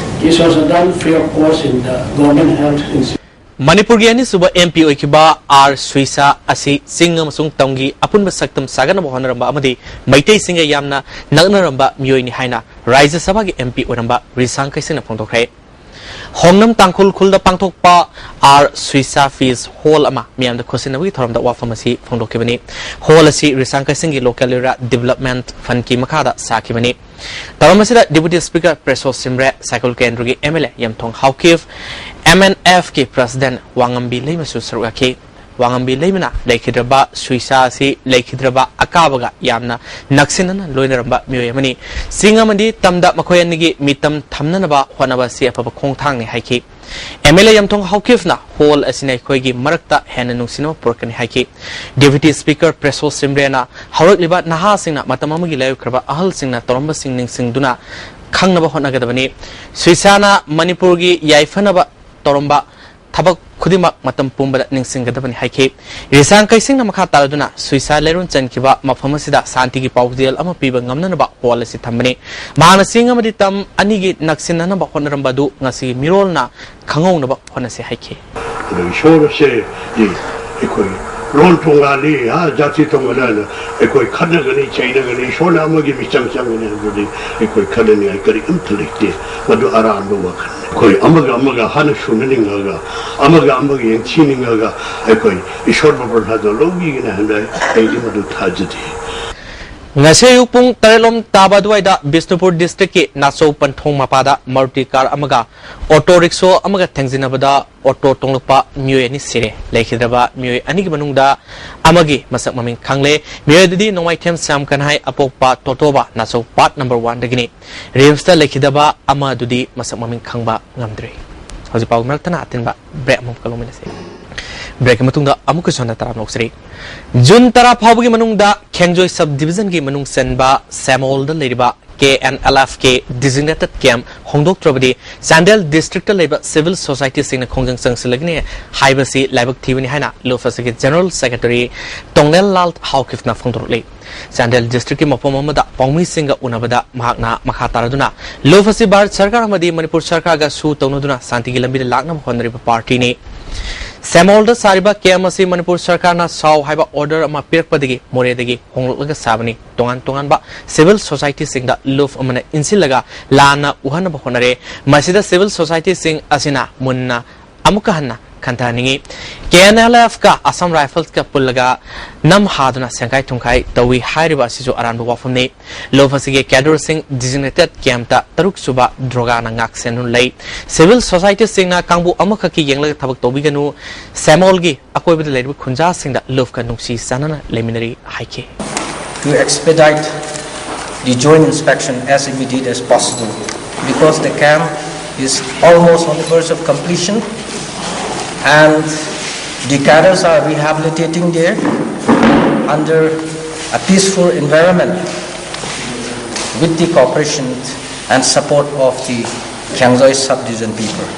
is also done free of cost in the government health institution. ꯃꯅꯤꯄꯨꯔꯒꯤ ꯑꯅꯤꯁꯨꯕ M P ꯑꯣꯏꯈꯤꯕ R ꯁꯨꯏꯁꯥ ꯑꯁꯤ ꯆꯤꯡ ꯑꯃꯁꯨꯡ ꯇꯝꯒꯤ ꯑꯄꯨꯟꯕ ꯁꯛꯇꯝ ꯁꯥꯒꯠꯅꯕ ꯍꯣꯠꯅꯔꯝꯕ ꯑꯃꯗꯤ ꯃꯩꯇꯩꯁꯤꯡꯒ ꯌꯥꯝꯅ ꯅꯛꯅꯔꯝꯕ ꯃꯤꯑꯣꯏꯅꯤ ꯍꯥꯏꯅ ꯔꯥꯖ꯭ꯌ ꯁꯚꯥꯒꯤ ꯑꯦꯝ ꯄꯤ ꯑꯣꯏꯔꯝꯕ ꯔꯤꯁꯥꯡ ꯀꯩꯁꯤꯡꯅ ꯐꯣꯡꯗꯣꯛꯈ꯭ꯔꯦ꯫ ꯍꯣꯡꯅꯝ ꯇꯥꯡꯈꯨꯜ ꯈꯨꯜꯗ ꯄꯥꯡꯊꯣꯛꯄ ꯑꯥꯔ ꯁꯨꯏꯁꯥ ꯐꯤꯁ ꯍꯣꯜ ꯑꯃ ꯃꯤꯌꯥꯝꯗ ꯈꯣꯠꯆꯤꯟꯅꯕꯒꯤ ꯊꯧꯔꯝꯗ ꯋꯥꯐꯝ ꯑꯁꯤ ꯐꯣꯡꯗꯣꯛꯈꯤꯕꯅꯤ꯫ ꯍꯣꯜ ꯑꯁꯤ ꯔꯤꯁꯥꯡ ꯀꯩꯁꯤꯡꯒꯤ ꯂꯣꯀꯦꯜ ꯑꯦꯔꯤꯌꯥ ꯗꯤꯕꯂꯞꯃꯦꯟꯠ ꯐꯟꯀꯤ ꯃꯈꯥꯗ ꯁꯥꯈꯤꯕꯅꯤ꯫ ꯊꯧꯔꯝ ꯑꯁꯤꯗ ꯗꯤꯄꯨꯇꯤ ꯁ꯭ꯄꯤꯀꯔ ꯄ꯭ꯔꯦꯁꯣ ꯁꯤꯝꯔꯦ, ꯁꯥꯏꯀꯨꯜ ꯀꯦꯟꯗ꯭ꯔꯒꯤ M L A Yamthong Haokip, M N ꯑꯦꯐꯀꯤ ꯄ꯭ꯔꯁꯤꯗꯦꯟꯠ ꯋꯥꯉꯝꯕꯤ ꯂꯩꯃꯁꯨ ꯁꯔꯨꯛ ꯌꯥꯈꯤ꯫ ꯋꯥꯉꯝꯕꯤ ꯂꯩꯃꯅ ꯂꯩꯈꯤꯗ꯭ꯔꯕ ꯁꯨꯏꯁꯥ ꯑꯁꯤ ꯂꯩꯈꯤꯗ꯭ꯔꯕ ꯑꯀꯥꯕꯒ ꯌꯥꯝꯅ ꯅꯛꯁꯤꯟꯅꯅ ꯂꯣꯏꯅꯔꯝꯕ ꯃꯤꯑꯣꯏ ꯑꯃꯅꯤ꯫ ꯆꯤꯡ ꯑꯃꯗꯤ ꯇꯝꯗ ꯃꯈꯣꯏ ꯑꯅꯤꯒꯤ ꯃꯤꯇꯝ ꯊꯝꯅꯅꯕ ꯍꯣꯠꯅꯕ ꯑꯁꯤ ꯑꯐꯕ ꯈꯣꯡꯊꯥꯡꯅꯤ ꯍꯥꯏꯈꯤ꯫ ꯑꯦꯝ ꯑꯦꯜ ꯑꯦ ꯌꯥꯝꯊꯣꯡ ꯍꯥꯎꯀꯤꯞꯅ ꯍꯣꯜ ꯑꯁꯤꯅ ꯑꯩꯈꯣꯏꯒꯤ ꯃꯔꯛꯇ ꯍꯦꯟꯅ ꯅꯨꯡꯁꯤꯅꯕ ꯄꯨꯔꯛꯀꯅꯤ ꯍꯥꯏꯈꯤ꯫ ꯗꯤꯄꯨꯇꯤ ꯁ꯭ꯄꯤꯀꯔ ꯄ꯭ꯔꯦꯁꯣ ꯁꯤꯝꯔꯦꯅ ꯍꯧꯔꯛꯂꯤꯕ ꯅꯍꯥꯁꯤꯡꯅ ꯃꯇꯝ ꯑꯃꯒꯤ ꯂꯥꯏꯑꯣꯏꯈ꯭ꯔꯕ ꯑꯍꯜꯁꯤꯡꯅ ꯇꯧꯔꯝꯕꯁꯤꯡ ꯅꯤꯡꯁꯤꯡꯗꯨꯅ ꯈꯪꯅꯕ ꯍꯣꯠꯅꯒꯗꯕꯅꯤ꯫ ꯁꯨꯏꯁꯥꯅ ꯃꯅꯤꯄꯨꯔꯒꯤ ꯌꯥꯏꯐꯅꯕ ꯇꯧꯔꯝꯕ ꯊꯕꯛ ꯈꯨꯗꯤꯡꯃꯛ ꯃꯇꯝ ꯄꯨꯝꯕꯗ ꯅꯤꯡꯁꯤꯡꯒꯗꯕꯅꯤ ꯍꯥꯏꯈꯤ꯫ ꯔꯤꯁꯥꯡ ꯀꯩꯁꯤꯡꯅ ꯃꯈꯥ ꯇꯥꯔꯗꯨꯅ ꯁꯨꯏꯁꯥ ꯂꯩꯔꯣꯟ ꯆꯟꯈꯤꯕ ꯃꯐꯝ ꯑꯁꯤꯗ ꯁꯥꯟꯇꯤꯒꯤ ꯄꯥꯎꯖꯦꯜ ꯑꯃ ꯄꯤꯕ ꯉꯝꯅꯅꯕ ꯍꯣꯜ ꯑꯁꯤ ꯊꯝꯕꯅꯤ꯫ ꯃꯍꯥꯛꯅ ꯆꯤꯡ ꯑꯃꯗꯤ ꯇꯝ ꯑꯅꯤꯒꯤ ꯅꯛꯁꯤꯟꯅꯅꯕ ꯍꯣꯠꯅꯔꯝꯕ ꯑꯗꯨ ꯉꯁꯤꯒꯤ ꯃꯤꯔꯣꯜꯅ ꯈꯪꯍꯧꯅꯕ ꯍꯣꯠꯅꯁꯤ ꯍꯥꯏꯈꯤ꯫ ꯑꯗꯣ ꯏꯁꯣꯔꯁꯦ ꯑꯩꯈꯣꯏ ꯂꯣꯟ ꯇꯣꯉꯥꯜꯂꯤ, ꯍꯥ, ꯖꯥꯇꯤ ꯇꯣꯉꯥꯜꯂꯤ ꯍꯥꯏꯅ ꯑꯩꯈꯣꯏ ꯈꯠꯅꯒꯅꯤ, ꯆꯩꯅꯒꯅꯤ, ꯏꯁꯣꯔꯅ ꯑꯃꯒꯤ ꯃꯤꯆꯪ ꯆꯪꯒꯅꯤ ꯍꯥꯏꯕꯗꯨꯗꯤ ꯑꯩꯈꯣꯏ ꯈꯠꯅꯅꯤꯡꯉꯥꯏ ꯀꯔꯤꯝꯇ ꯂꯩꯇꯦ꯫ ꯃꯗꯨ ꯑꯔꯥꯟꯕ ꯋꯥꯈꯜꯅꯤ꯫ ꯑꯩꯈꯣꯏ ꯑꯃꯒ ꯑꯃꯒ ꯍꯥꯟꯅ ꯁꯨꯅꯅꯤꯡꯉꯒ, ꯑꯃꯒ ꯑꯃꯒ ꯌꯦꯡꯊꯤꯅꯤꯡꯉꯒ ꯑꯩꯈꯣꯏ ꯏꯁꯣꯔꯕꯨ ꯄ꯭ꯔꯁꯥꯗ ꯂꯧꯕꯤꯒꯅꯤ ꯍꯥꯏꯕꯗ ꯑꯩꯗꯤ ꯃꯗꯨ ꯊꯥꯖꯗꯦ꯫ ꯉꯁꯤ ꯑꯌꯨꯛ ꯄꯨꯡ ꯇꯔꯦꯠ ꯂꯣꯝ ꯇꯥꯕ ꯑꯗꯨꯋꯥꯏꯗ ꯕꯤꯁꯅꯨꯄꯨꯔ ꯗꯤꯁꯇ꯭ꯔꯤꯛꯀꯤ ꯅꯥꯆꯧ ꯄꯟꯊꯣꯡ ꯃꯄꯥꯗ ꯃꯔꯨꯇꯤ ꯀꯥꯔ ꯑꯃꯒ ꯑꯣꯇꯣ ꯔꯤꯛꯁꯣ ꯑꯃꯒ ꯊꯦꯡꯖꯤꯟꯅꯕꯗ ꯑꯣꯇꯣ ꯇꯣꯡꯂꯛꯄ ꯃꯤꯑꯣꯏ ꯑꯅꯤ ꯁꯤꯔꯦ꯫ ꯂꯩꯈꯤꯗ꯭ꯔꯕ ꯃꯤꯑꯣꯏ ꯑꯅꯤꯒꯤ ꯃꯅꯨꯡꯗ ꯑꯃꯒꯤ ꯃꯁꯛ ꯃꯃꯤꯡ ꯈꯪꯂꯦ꯫ ꯃꯤꯑꯣꯏ ꯑꯗꯨꯗꯤ ꯅꯣꯡꯃꯥꯏꯊꯦꯝ ꯁ꯭ꯌꯥꯝ ꯀꯟꯍꯥꯏ ꯑꯄꯣꯛꯄ ꯇꯣꯇꯣꯕ ꯅꯥꯆꯧ ꯄꯥꯠ ꯅꯝꯕꯔ ꯋꯥꯟꯗꯒꯤꯅꯤ꯫ ꯔꯤꯝꯁꯇ ꯂꯩꯈꯤꯗꯕ ꯑꯃ ꯑꯗꯨꯗꯤ ꯃꯁꯛ ꯃꯃꯤꯡ ꯈꯪꯕ ꯉꯝꯗ꯭ꯔꯤ꯫ ꯍꯧꯖꯤꯛ ꯄꯥꯎ ꯃꯔꯛꯇꯅ ꯑꯇꯦꯟꯕ ꯕ꯭ꯔꯦꯛ ꯑꯃꯨꯛꯀ ꯂꯧꯃꯤꯟꯅꯁꯤ꯫ ꯕ꯭ꯔꯦꯛꯀꯤ ꯃꯇꯨꯡꯗ ꯑꯃꯨꯛꯀꯁꯨ ꯍꯟꯅ ꯇꯔꯥꯝꯅ ꯑꯣꯛꯆꯔꯤ꯫ ꯖꯨꯟ ꯇꯔꯥ ꯐꯥꯎꯕꯒꯤ ꯃꯅꯨꯡꯗ ꯈꯦꯡꯖꯣꯏ ꯁꯕ ꯗꯤꯕꯤꯖꯟꯒꯤ ꯃꯅꯨꯡ ꯆꯟꯕ ꯁꯦꯃꯣꯜꯗ ꯂꯩꯔꯤꯕ ꯀꯦ ꯑꯦꯟ ꯑꯦꯜ ꯑꯦꯐꯀꯤ designated camp ꯍꯣꯡꯗꯣꯛꯇ꯭ꯔꯕꯗꯤ ꯆꯥꯟꯗꯦꯜ districtꯇ ꯂꯩꯕ civil societyꯁꯤꯡꯅ ꯈꯣꯡꯖꯪ ꯆꯪꯁꯤꯜꯂꯒꯅꯤ ꯍꯥꯏꯕꯁꯤ ꯂꯥꯏꯕꯛ ꯊꯤꯕꯅꯤ ꯍꯥꯏꯅ ꯂꯨꯞ ꯑꯁꯤꯒꯤ general secretary ꯇꯣꯡꯅꯦꯜ ꯂꯥꯜ ꯍꯥꯎꯀꯤꯞꯅ ꯐꯣꯡꯗꯣꯔꯛꯂꯤ꯫ ꯆꯥꯟꯗꯦꯜ districtꯀꯤ ꯃꯐꯝ ꯑꯃꯗ ꯄꯥꯎꯃꯤꯁꯤꯡꯒ ꯎꯅꯕꯗ ꯃꯍꯥꯛꯅ ꯃꯈꯥ ꯇꯥꯔꯗꯨꯅ ꯂꯨꯞ ꯑꯁꯤ ꯚꯥꯔꯠ ꯁꯔꯀꯥꯔ ꯑꯃꯗꯤ ꯃꯅꯤꯄꯨꯔ ꯁꯔꯀꯥꯔꯒ ꯁꯨ ꯇꯧꯅꯗꯨꯅ ꯁꯥꯟꯇꯤꯒꯤ ꯂꯝꯕꯤꯗ ꯂꯥꯛꯅꯕ ꯍꯣꯠꯅꯔꯤꯕ partyꯅꯤ꯫ ꯁꯦꯃꯣꯜꯗ ꯁꯥꯔꯤꯕ camp ꯑꯁꯤ ꯃꯅꯤꯄꯨꯔ ꯁꯔꯀꯥꯔꯅ ꯁꯥꯎ ꯍꯥꯏꯕ order ꯑꯃ ꯄꯤꯔꯛꯄꯗꯒꯤ ꯃꯣꯔꯦꯗꯒꯤ ꯍꯣꯡꯂꯛꯂꯒ ꯁꯥꯕꯅꯤ꯫ ꯇꯣꯉꯥꯟ ꯇꯣꯉꯥꯟꯕ civil societyꯁꯤꯡꯗ ꯂꯨꯞ ꯑꯃꯅ ꯏꯟꯁꯤꯜꯂꯒ ꯂꯥꯟꯅ ꯎꯍꯟꯅꯕ ꯍꯣꯠꯅꯔꯦ꯫ ꯃꯁꯤꯗ civil societyꯁꯤꯡ ꯑꯁꯤꯅ ꯃꯨꯟꯅ ꯑꯃꯨꯛꯀ ꯍꯟꯅ ꯈꯟꯊꯍꯟꯅꯤꯡꯏ꯫ ꯀꯦ ꯑꯦꯟ ꯑꯦꯜ ꯑꯦꯐꯀ ꯑꯁꯥꯝ ꯔꯥꯏꯐꯜꯁꯀ ꯄꯨꯜꯂꯒ ꯅꯝ ꯍꯥꯗꯨꯅ ꯁꯦꯡꯈꯥꯏ ꯊꯨꯡꯈꯥꯏ ꯇꯧꯏ ꯍꯥꯏꯔꯤꯕ ꯑꯁꯤꯁꯨ ꯑꯔꯥꯟꯕ ꯋꯥꯐꯝꯅꯤ꯫ ꯂꯨꯞ ꯑꯁꯤꯒꯤ cadreꯁꯤꯡ designated campꯇ ꯇꯔꯨꯛ ꯁꯨꯕ ꯗ꯭ꯔꯣꯒꯥꯅ ꯉꯥꯛ ꯁꯦꯟꯗꯨꯅ ꯂꯩ꯫ Civil societyꯁꯤꯡꯅ ꯀꯥꯡꯕꯨ ꯑꯃꯈꯛꯀꯤ ꯌꯦꯡꯂꯒ ꯊꯕꯛ ꯇꯧꯕꯤꯒꯅꯨ꯫ ꯁꯦꯃꯣꯜꯒꯤ ꯑꯀꯣꯏꯕꯗ ꯂꯩꯔꯤꯕ ꯈꯨꯟꯖꯥꯁꯤꯡꯗ ꯂꯨꯞꯀ ꯅꯨꯡꯁꯤ ꯆꯥꯟꯅꯅ ꯂꯩꯃꯤꯟꯅꯔꯤ ꯍꯥꯏꯈꯤ꯫ To expedite the joint inspection as immediate as possible, because the camp is almost on the verge of completion and the cadres are rehabilitating there under a peaceful environment with the cooperation and support of the Kyaungsoe subdivision people.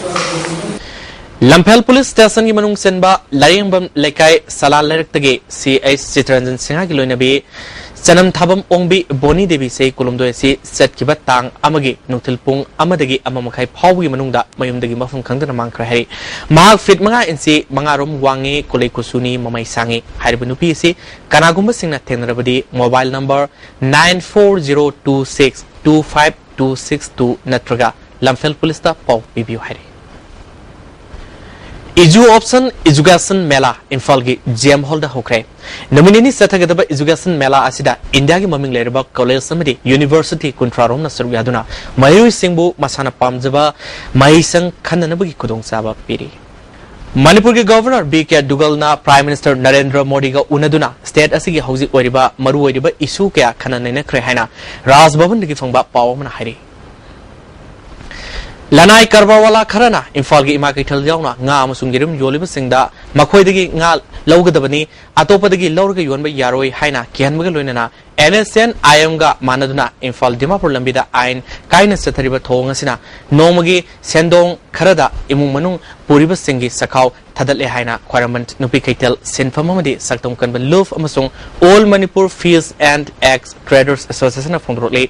ꯂꯝꯐꯦꯜ police stationꯒꯤ ꯃꯅꯨꯡ ꯆꯟꯕ ꯂꯥꯏꯔꯦꯝꯕꯝ ꯂꯩꯀꯥꯏ ꯁꯂꯥꯜ ꯂꯩꯔꯛꯇꯒꯤ ꯁꯤ H Chittaranjan ꯁꯤꯡꯍꯒꯤ ꯂꯣꯏꯅꯕꯤ ꯆꯅꯝ ꯊꯥꯕꯝ ꯑꯣꯡꯕꯤ ꯕꯣꯅꯤ ꯗꯦꯕꯤꯁꯦ ꯀꯨꯂꯨꯝꯗꯣꯏ ꯑꯁꯤ ꯆꯠꯈꯤꯕ ꯇꯥꯡ ꯑꯃꯒꯤ ꯅꯨꯡꯊꯤꯜ ꯄꯨꯡ ꯑꯃꯗꯒꯤ ꯑꯃ ꯃꯈꯥꯏ ꯐꯥꯎꯕꯒꯤ ꯃꯅꯨꯡꯗ ꯃꯌꯨꯝꯗꯒꯤ ꯃꯐꯝ ꯈꯪꯗꯅ ꯃꯥꯡꯈ꯭ꯔꯦ ꯍꯥꯏꯔꯤ꯫ ꯃꯍꯥꯛ feet ꯃꯉꯥ inch ꯃꯉꯥ ꯔꯣꯝ ꯋꯥꯡꯉꯤ, ꯀꯨꯂꯩ ꯀꯨꯆꯨꯅꯤ, ꯃꯃꯩ ꯁꯥꯡꯉꯤ꯫ ꯍꯥꯏꯔꯤꯕ ꯅꯨꯄꯤ ꯑꯁꯤ ꯀꯅꯥꯒꯨꯝꯕꯁꯤꯡꯅ ꯊꯦꯡꯅꯔꯕꯗꯤ mobile number nine four zero two six two five two six two ꯅꯠꯇ꯭ꯔꯒ ꯂꯝꯐꯦꯜ policeꯇ ꯄꯥꯎ ꯄꯤꯕꯤꯌꯨ ꯍꯥꯏꯔꯤ꯫ Edu Option Education Mela ꯏꯝꯐꯥꯜꯒꯤ ꯖꯤ ꯑꯦꯝ ꯍꯣꯜꯗ ꯍꯧꯈ꯭ꯔꯦ꯫ ꯅꯨꯃꯤꯠ ꯅꯤꯅꯤ ꯆꯠꯊꯒꯗꯕ education mela ꯑꯁꯤꯗ ꯏꯟꯗꯤꯌꯥꯒꯤ ꯃꯃꯤꯡ ꯂꯩꯔꯕ college ꯑꯃꯗꯤ university ꯀꯨꯟꯊ꯭ꯔꯥ ꯔꯣꯝꯅ ꯁꯔꯨꯛ ꯌꯥꯗꯨꯅ ꯃꯍꯩꯔꯣꯏꯁꯤꯡꯕꯨ ꯃꯁꯥꯅ ꯄꯥꯝꯖꯕ ꯃꯍꯩꯁꯪ ꯈꯟꯅꯅꯕꯒꯤ ꯈꯨꯗꯣꯡꯆꯥꯕ ꯄꯤꯔꯤ꯫ ꯃꯅꯤꯄꯨꯔꯒꯤ Governor ꯕꯤ ꯀꯦ ꯗꯨꯒꯜꯅ Prime Minister ꯅꯔꯦꯟꯗ꯭ꯔ ꯃꯣꯗꯤꯒ ꯎꯅꯗꯨꯅ state ꯑꯁꯤꯒꯤ ꯍꯧꯖꯤꯛ ꯑꯣꯏꯔꯤꯕ ꯃꯔꯨꯑꯣꯏꯔꯤꯕ issue ꯀꯌꯥ ꯈꯟꯅ ꯅꯩꯅꯈ꯭ꯔꯦ ꯍꯥꯏꯅ ꯔꯥꯖ ꯚꯕꯟꯗꯒꯤ ꯐꯪꯕ ꯄꯥꯎ ꯑꯃꯅ ꯍꯥꯏꯔꯤ꯫ ꯂꯅꯥꯏ ꯀꯔꯕꯥꯔꯋꯥꯂꯥ ꯈꯔꯅ ꯏꯝꯐꯥꯜꯒꯤ ꯏꯃꯥ ꯀꯩꯊꯦꯜ ꯌꯥꯎꯅ ꯉꯥ ꯑꯃꯁꯨꯡ ꯌꯦꯔꯨꯝ ꯌꯣꯜꯂꯤꯕꯁꯤꯡꯗ ꯃꯈꯣꯏꯗꯒꯤ ꯉꯥ ꯂꯧꯒꯗꯕꯅꯤ, ꯑꯇꯣꯞꯄꯗꯒꯤ ꯂꯧꯔꯒ ꯌꯣꯟꯕ ꯌꯥꯔꯣꯏ ꯍꯥꯏꯅ ꯀꯤꯍꯟꯕꯒ ꯂꯣꯏꯅꯅ NSCN-IM-ꯒ ꯃꯥꯟꯅꯗꯨꯅ ꯏꯝꯐꯥꯜ ꯗꯤꯃꯥꯄꯨꯔ ꯂꯝꯕꯤꯗ ꯑꯥꯏꯟ ꯀꯥꯏꯅ ꯆꯠꯊꯔꯤꯕ ꯊꯧꯑꯣꯡ ꯑꯁꯤꯅ ꯅꯣꯡꯃꯒꯤ ꯁꯦꯟꯗꯣꯡ ꯈꯔꯗ ꯏꯃꯨꯡ ꯃꯅꯨꯡ ꯄꯨꯔꯤꯕꯁꯤꯡꯒꯤ ꯆꯈꯥꯎ ꯊꯥꯗꯠꯂꯦ ꯍꯥꯏꯅ ꯈ꯭ꯋꯥꯏꯔꯝꯕꯟ ꯅꯨꯄꯤ ꯀꯩꯊꯦꯜ ꯁꯤꯟꯐꯝ ꯑꯃꯗꯤ ꯁꯛꯇꯝ ꯀꯟꯕ ꯂꯨꯞ ꯑꯃꯁꯨꯡ All Manipur Fish and Eggs Traders Association-ꯅ ꯐꯣꯡꯗꯣꯔꯛꯂꯤ꯫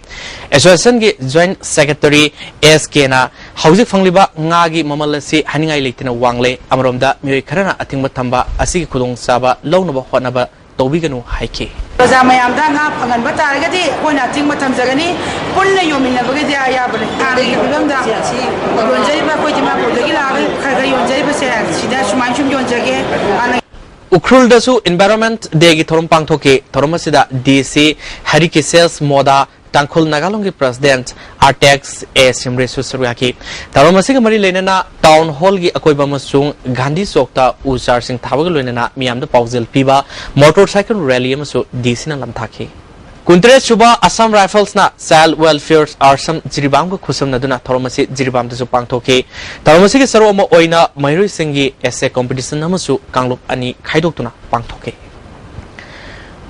Association-ꯒꯤ Joint Secretary S.K.ꯅ ꯍꯧꯖꯤꯛ ꯐꯪꯂꯤꯕ ꯉꯥꯒꯤ ꯃꯃꯜ ꯑꯁꯤ ꯍꯥꯏꯅꯤꯡꯉꯥꯏ ꯂꯩꯇꯅ ꯋꯥꯡꯂꯦ꯫ ꯑꯃꯔꯣꯝꯗ ꯃꯤꯑꯣꯏ ꯈꯔꯅ ꯑꯊꯤꯡꯕ ꯊꯝꯕ ꯑꯁꯤꯒꯤ ꯈꯨꯗꯣꯡꯆꯥꯕ ꯂꯧꯅꯕ ꯍꯣꯠꯅꯕ ꯇꯧꯕꯤꯒꯅꯨ ꯍꯥꯏꯈꯤ꯫ ꯄ꯭ꯔꯖꯥ ꯃꯌꯥꯝꯗ ꯉꯥ ꯐꯪꯍꯟꯕ ꯇꯥꯔꯒꯗꯤ ꯑꯩꯈꯣꯏꯅ ꯑꯊꯤꯡꯕ ꯊꯝꯖꯒꯅꯤ꯫ ꯄꯨꯟꯅ ꯌꯣꯟꯃꯤꯟꯅꯕꯒꯤꯗꯤ ꯑꯌꯥꯕ ꯂꯩ꯫ ꯍꯥꯟꯅꯒꯤ ꯐꯤꯕꯝꯗ ꯌꯣꯟꯖꯔꯤꯕ ꯑꯩꯈꯣꯏ ꯗꯤꯃꯥꯄꯨꯔꯗꯒꯤ ꯂꯥꯛꯑꯒ ꯈꯔ ꯈꯔ ꯌꯣꯟꯖꯔꯤꯕꯁꯦ ꯁꯤꯗ ꯁꯨꯃꯥꯏꯅ ꯁꯨꯝ ꯌꯣꯟꯖꯒꯦ꯫ ꯍꯥꯟꯅ ꯎꯈ꯭ꯔꯨꯜꯗꯁꯨ Environment Day-ꯒꯤ ꯊꯧꯔꯝ ꯄꯥꯡꯊꯣꯛꯈꯤ꯫ ꯊꯧꯔꯝ ꯑꯁꯤꯗ DC ꯍꯔꯤꯀꯤꯁꯦꯁ ꯃꯣꯗꯥ, Tangkhul ꯅꯥꯒꯥꯂꯣꯡꯒꯤ President Artex A. ꯁꯤꯝꯔꯦꯁꯨ ꯁꯔꯨꯛ ꯌꯥꯈꯤ꯫ ꯊꯧꯔꯝ ꯑꯁꯤꯒ ꯃꯔꯤ ꯂꯩꯅꯅ Town Hall-ꯒꯤ ꯑꯀꯣꯏꯕ ꯑꯃꯁꯨꯡ ꯒꯥꯟꯙꯤ ꯆꯧꯛꯇ ꯎ ꯆꯥꯔꯁꯤꯡ ꯊꯥꯕꯒ ꯂꯣꯏꯅꯅ ꯃꯤꯌꯥꯝꯗ ꯄꯥꯎꯖꯦꯜ ꯄꯤꯕ motorcycle rally ꯑꯃꯁꯨ DC-ꯅ ꯂꯝꯊꯥꯈꯤ꯫ ꯀꯨꯟꯇꯔꯦꯠ ꯁꯨꯕ Assam Rifles-ꯅ Child Welfare Assam ꯖꯤꯔꯤꯕꯥꯝꯒ ꯈꯨꯠꯁꯝꯅꯗꯨꯅ ꯊꯧꯔꯝ ꯑꯁꯤ ꯖꯤꯔꯤꯕꯥꯝꯗꯁꯨ ꯄꯥꯡꯊꯣꯛꯈꯤ꯫ ꯊꯧꯔꯝ ꯑꯁꯤꯒꯤ ꯁꯔꯨꯛ ꯑꯃ ꯑꯣꯏꯅ ꯃꯍꯩꯔꯣꯏꯁꯤꯡꯒꯤ essay competition ꯑꯃꯁꯨ ꯀꯥꯡꯂꯨꯞ ꯑꯅꯤ ꯈꯥꯏꯗꯣꯛꯇꯨꯅ ꯄꯥꯡꯊꯣꯛꯈꯤ꯫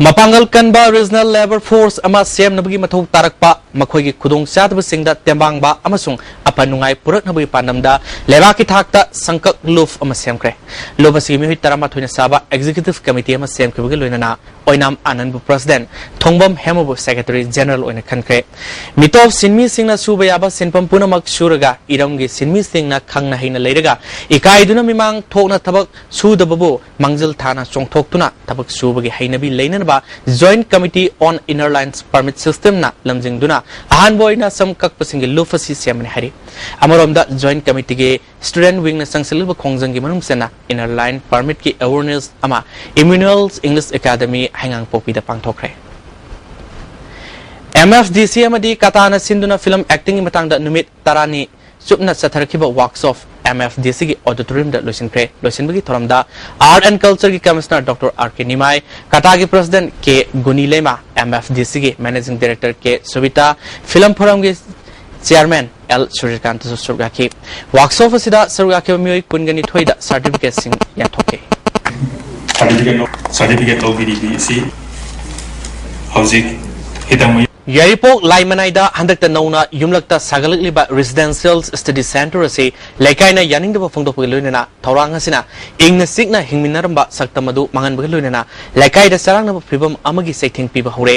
ꯃꯄꯥꯡꯒꯜ ꯀꯟꯕ regional labour force ꯑꯃ ꯁꯦꯝꯅꯕꯒꯤ ꯃꯊꯧ ꯇꯥꯔꯛꯄ, ꯃꯈꯣꯏꯒꯤ ꯈꯨꯗꯣꯡꯆꯥꯗꯕꯁꯤꯡꯗ ꯇꯦꯡꯕꯥꯡꯕ ꯑꯃꯁꯨꯡ ꯑꯐ ꯅꯨꯡꯉꯥꯏ ꯄꯨꯔꯛꯅꯕꯒꯤ ꯄꯥꯟꯗꯝꯗ ꯂꯩꯕꯥꯛꯀꯤ ꯊꯥꯛꯇ ꯁꯪꯀꯛ ꯂꯨꯞ ꯑꯃ ꯁꯦꯝꯈ꯭ꯔꯦ꯫ ꯂꯨꯞ ꯑꯁꯤꯒꯤ ꯃꯤꯑꯣꯏ ꯇꯔꯥꯃꯥꯊꯣꯏꯅ ꯁꯥꯕ executive committee ꯑꯃ ꯁꯦꯝꯈꯤꯕꯒ ꯂꯣꯏꯅꯅ ꯑꯣꯏꯅꯥꯝ ꯑꯥꯅꯟꯕꯨ President, ꯊꯣꯡꯕꯝ ꯍꯦꯃꯨꯕꯨ Secretary General ꯑꯣꯏꯅ ꯈꯟꯈ꯭ꯔꯦ꯫ ꯃꯤꯇꯣꯞ ꯁꯤꯟꯃꯤꯁꯤꯡꯅ ꯁꯨꯕ ꯌꯥꯕ ꯁꯤꯟꯐꯝ ꯄꯨꯝꯅꯃꯛ ꯁꯨꯔꯒ ꯏꯔꯝꯒꯤ ꯁꯤꯟꯃꯤꯁꯤꯡꯅ ꯈꯪꯅ ꯍꯩꯅ ꯂꯩꯔꯒ ꯏꯀꯥꯏꯗꯨꯅ ꯃꯤꯃꯥꯡ ꯊꯣꯛꯅ ꯊꯕꯛ ꯁꯨꯗꯕꯕꯨ ꯃꯥꯡꯖꯤꯜ ꯊꯥꯅ ꯆꯣꯡꯊꯣꯛꯇꯨꯅ ꯊꯕꯛ ꯁꯨꯕꯒꯤ ꯍꯩꯅꯕꯤ ꯂꯩꯅꯅꯕ Joint Committee on Inner Lines Permit System-ꯅ ꯂꯝꯖꯤꯡꯗꯨꯅ ꯑꯍꯥꯟꯕ ꯑꯣꯏꯅ ꯁꯝ ꯀꯛꯄꯁꯤꯡꯒꯤ ꯂꯨꯞ ꯑꯁꯤ ꯁꯦꯝꯕꯅꯤ ꯍꯥꯏꯔꯤ꯫ ꯑꯃꯔꯣꯝꯗ Joint Committee-ꯒꯤ Student Wing-ꯅ ꯆꯪꯁꯤꯜꯂꯤꯕ ꯈꯣꯡꯖꯪꯒꯤ ꯃꯅꯨꯡ ꯆꯟꯅ Inner Line Permit-ꯀꯤ awareness ꯑꯃ Emmanuel's English Academy ꯍꯩꯉꯥꯡꯄꯣꯛꯄꯤꯗ ꯄꯥꯡꯊꯣꯛꯈ꯭ꯔꯦ꯫ MFDC ꯑꯃꯗꯤ ꯀꯇꯥꯅ ꯁꯤꯟꯗꯨꯅ film acting-ꯒꯤ ꯃꯇꯥꯡꯗ ꯅꯨꯃꯤꯠ ꯇꯔꯥꯅꯤ ꯆꯨꯞꯅ ꯆꯠꯊꯔꯛꯈꯤꯕ workshop MFDC-ꯒꯤ auditorium-ꯗ ꯂꯣꯏꯁꯤꯟꯈ꯭ꯔꯦ꯫ ꯂꯣꯏꯁꯤꯟꯕꯒꯤ ꯊꯧꯔꯝꯗ Art and Culture-ꯒꯤ Commissioner Doctor R K Nimai, ꯀꯇꯥꯒꯤ President K ꯒꯨꯅꯤ ꯂꯩꯃ, MFDC-ꯒꯤ Managing Director K ꯁꯣꯕꯤꯇꯥ, Film Forum-ꯒꯤ Chairman ꯑꯦꯜ ꯁꯨꯔꯖꯀꯥꯟꯇꯁꯨ ꯁꯔꯨꯛ ꯌꯥꯈꯤ꯫ ꯋꯥꯛꯁꯣꯞ ꯑꯁꯤꯗ ꯁꯔꯨꯛ ꯌꯥꯈꯤꯕ ꯃꯤꯑꯣꯏ ꯀꯨꯟꯒ ꯅꯤꯊꯣꯏꯗ ꯁꯥꯔꯇꯤꯐꯤꯀꯦꯠꯁꯤꯡ ꯌꯥꯟꯊꯣꯛꯈꯤ꯫ ꯁꯥꯔꯇꯤꯐꯤꯀꯦꯠ ꯂꯧ- ꯁꯥꯔꯇꯤꯐꯤꯀꯦꯠ ꯂꯧꯕꯤꯔꯤꯕꯤ ꯑꯁꯤ ꯍꯧꯖꯤꯛ ꯍꯤꯗꯥꯡꯃꯌꯨꯝ ꯌꯥꯏꯔꯤꯄꯣꯛ ꯂꯥꯏꯃꯅꯥꯏꯗ ꯍꯟꯗꯛꯇ ꯅꯧꯅ ꯌꯨꯝꯂꯛꯇ ꯁꯥꯒꯠꯂꯛꯂꯤꯕ residential study centre ꯑꯁꯤ ꯂꯩꯀꯥꯏꯅ ꯌꯥꯅꯤꯡꯗꯕ ꯐꯣꯡꯗꯣꯛꯄꯒ ꯂꯣꯏꯅꯅ ꯊꯧꯔꯥꯡ ꯑꯁꯤꯅ ꯏꯪꯅ ꯆꯤꯛꯅ ꯍꯤꯡꯃꯤꯟꯅꯔꯝꯕ ꯁꯛꯇꯝ ꯑꯗꯨ ꯃꯥꯡꯍꯟꯕꯒ ꯂꯣꯏꯅꯅ ꯂꯩꯀꯥꯏꯗ ꯆꯔꯥꯡꯅꯕ ꯐꯤꯕꯝ ꯑꯃꯒꯤ ꯆꯩꯊꯦꯡ ꯄꯤꯕ ꯍꯧꯔꯦ꯫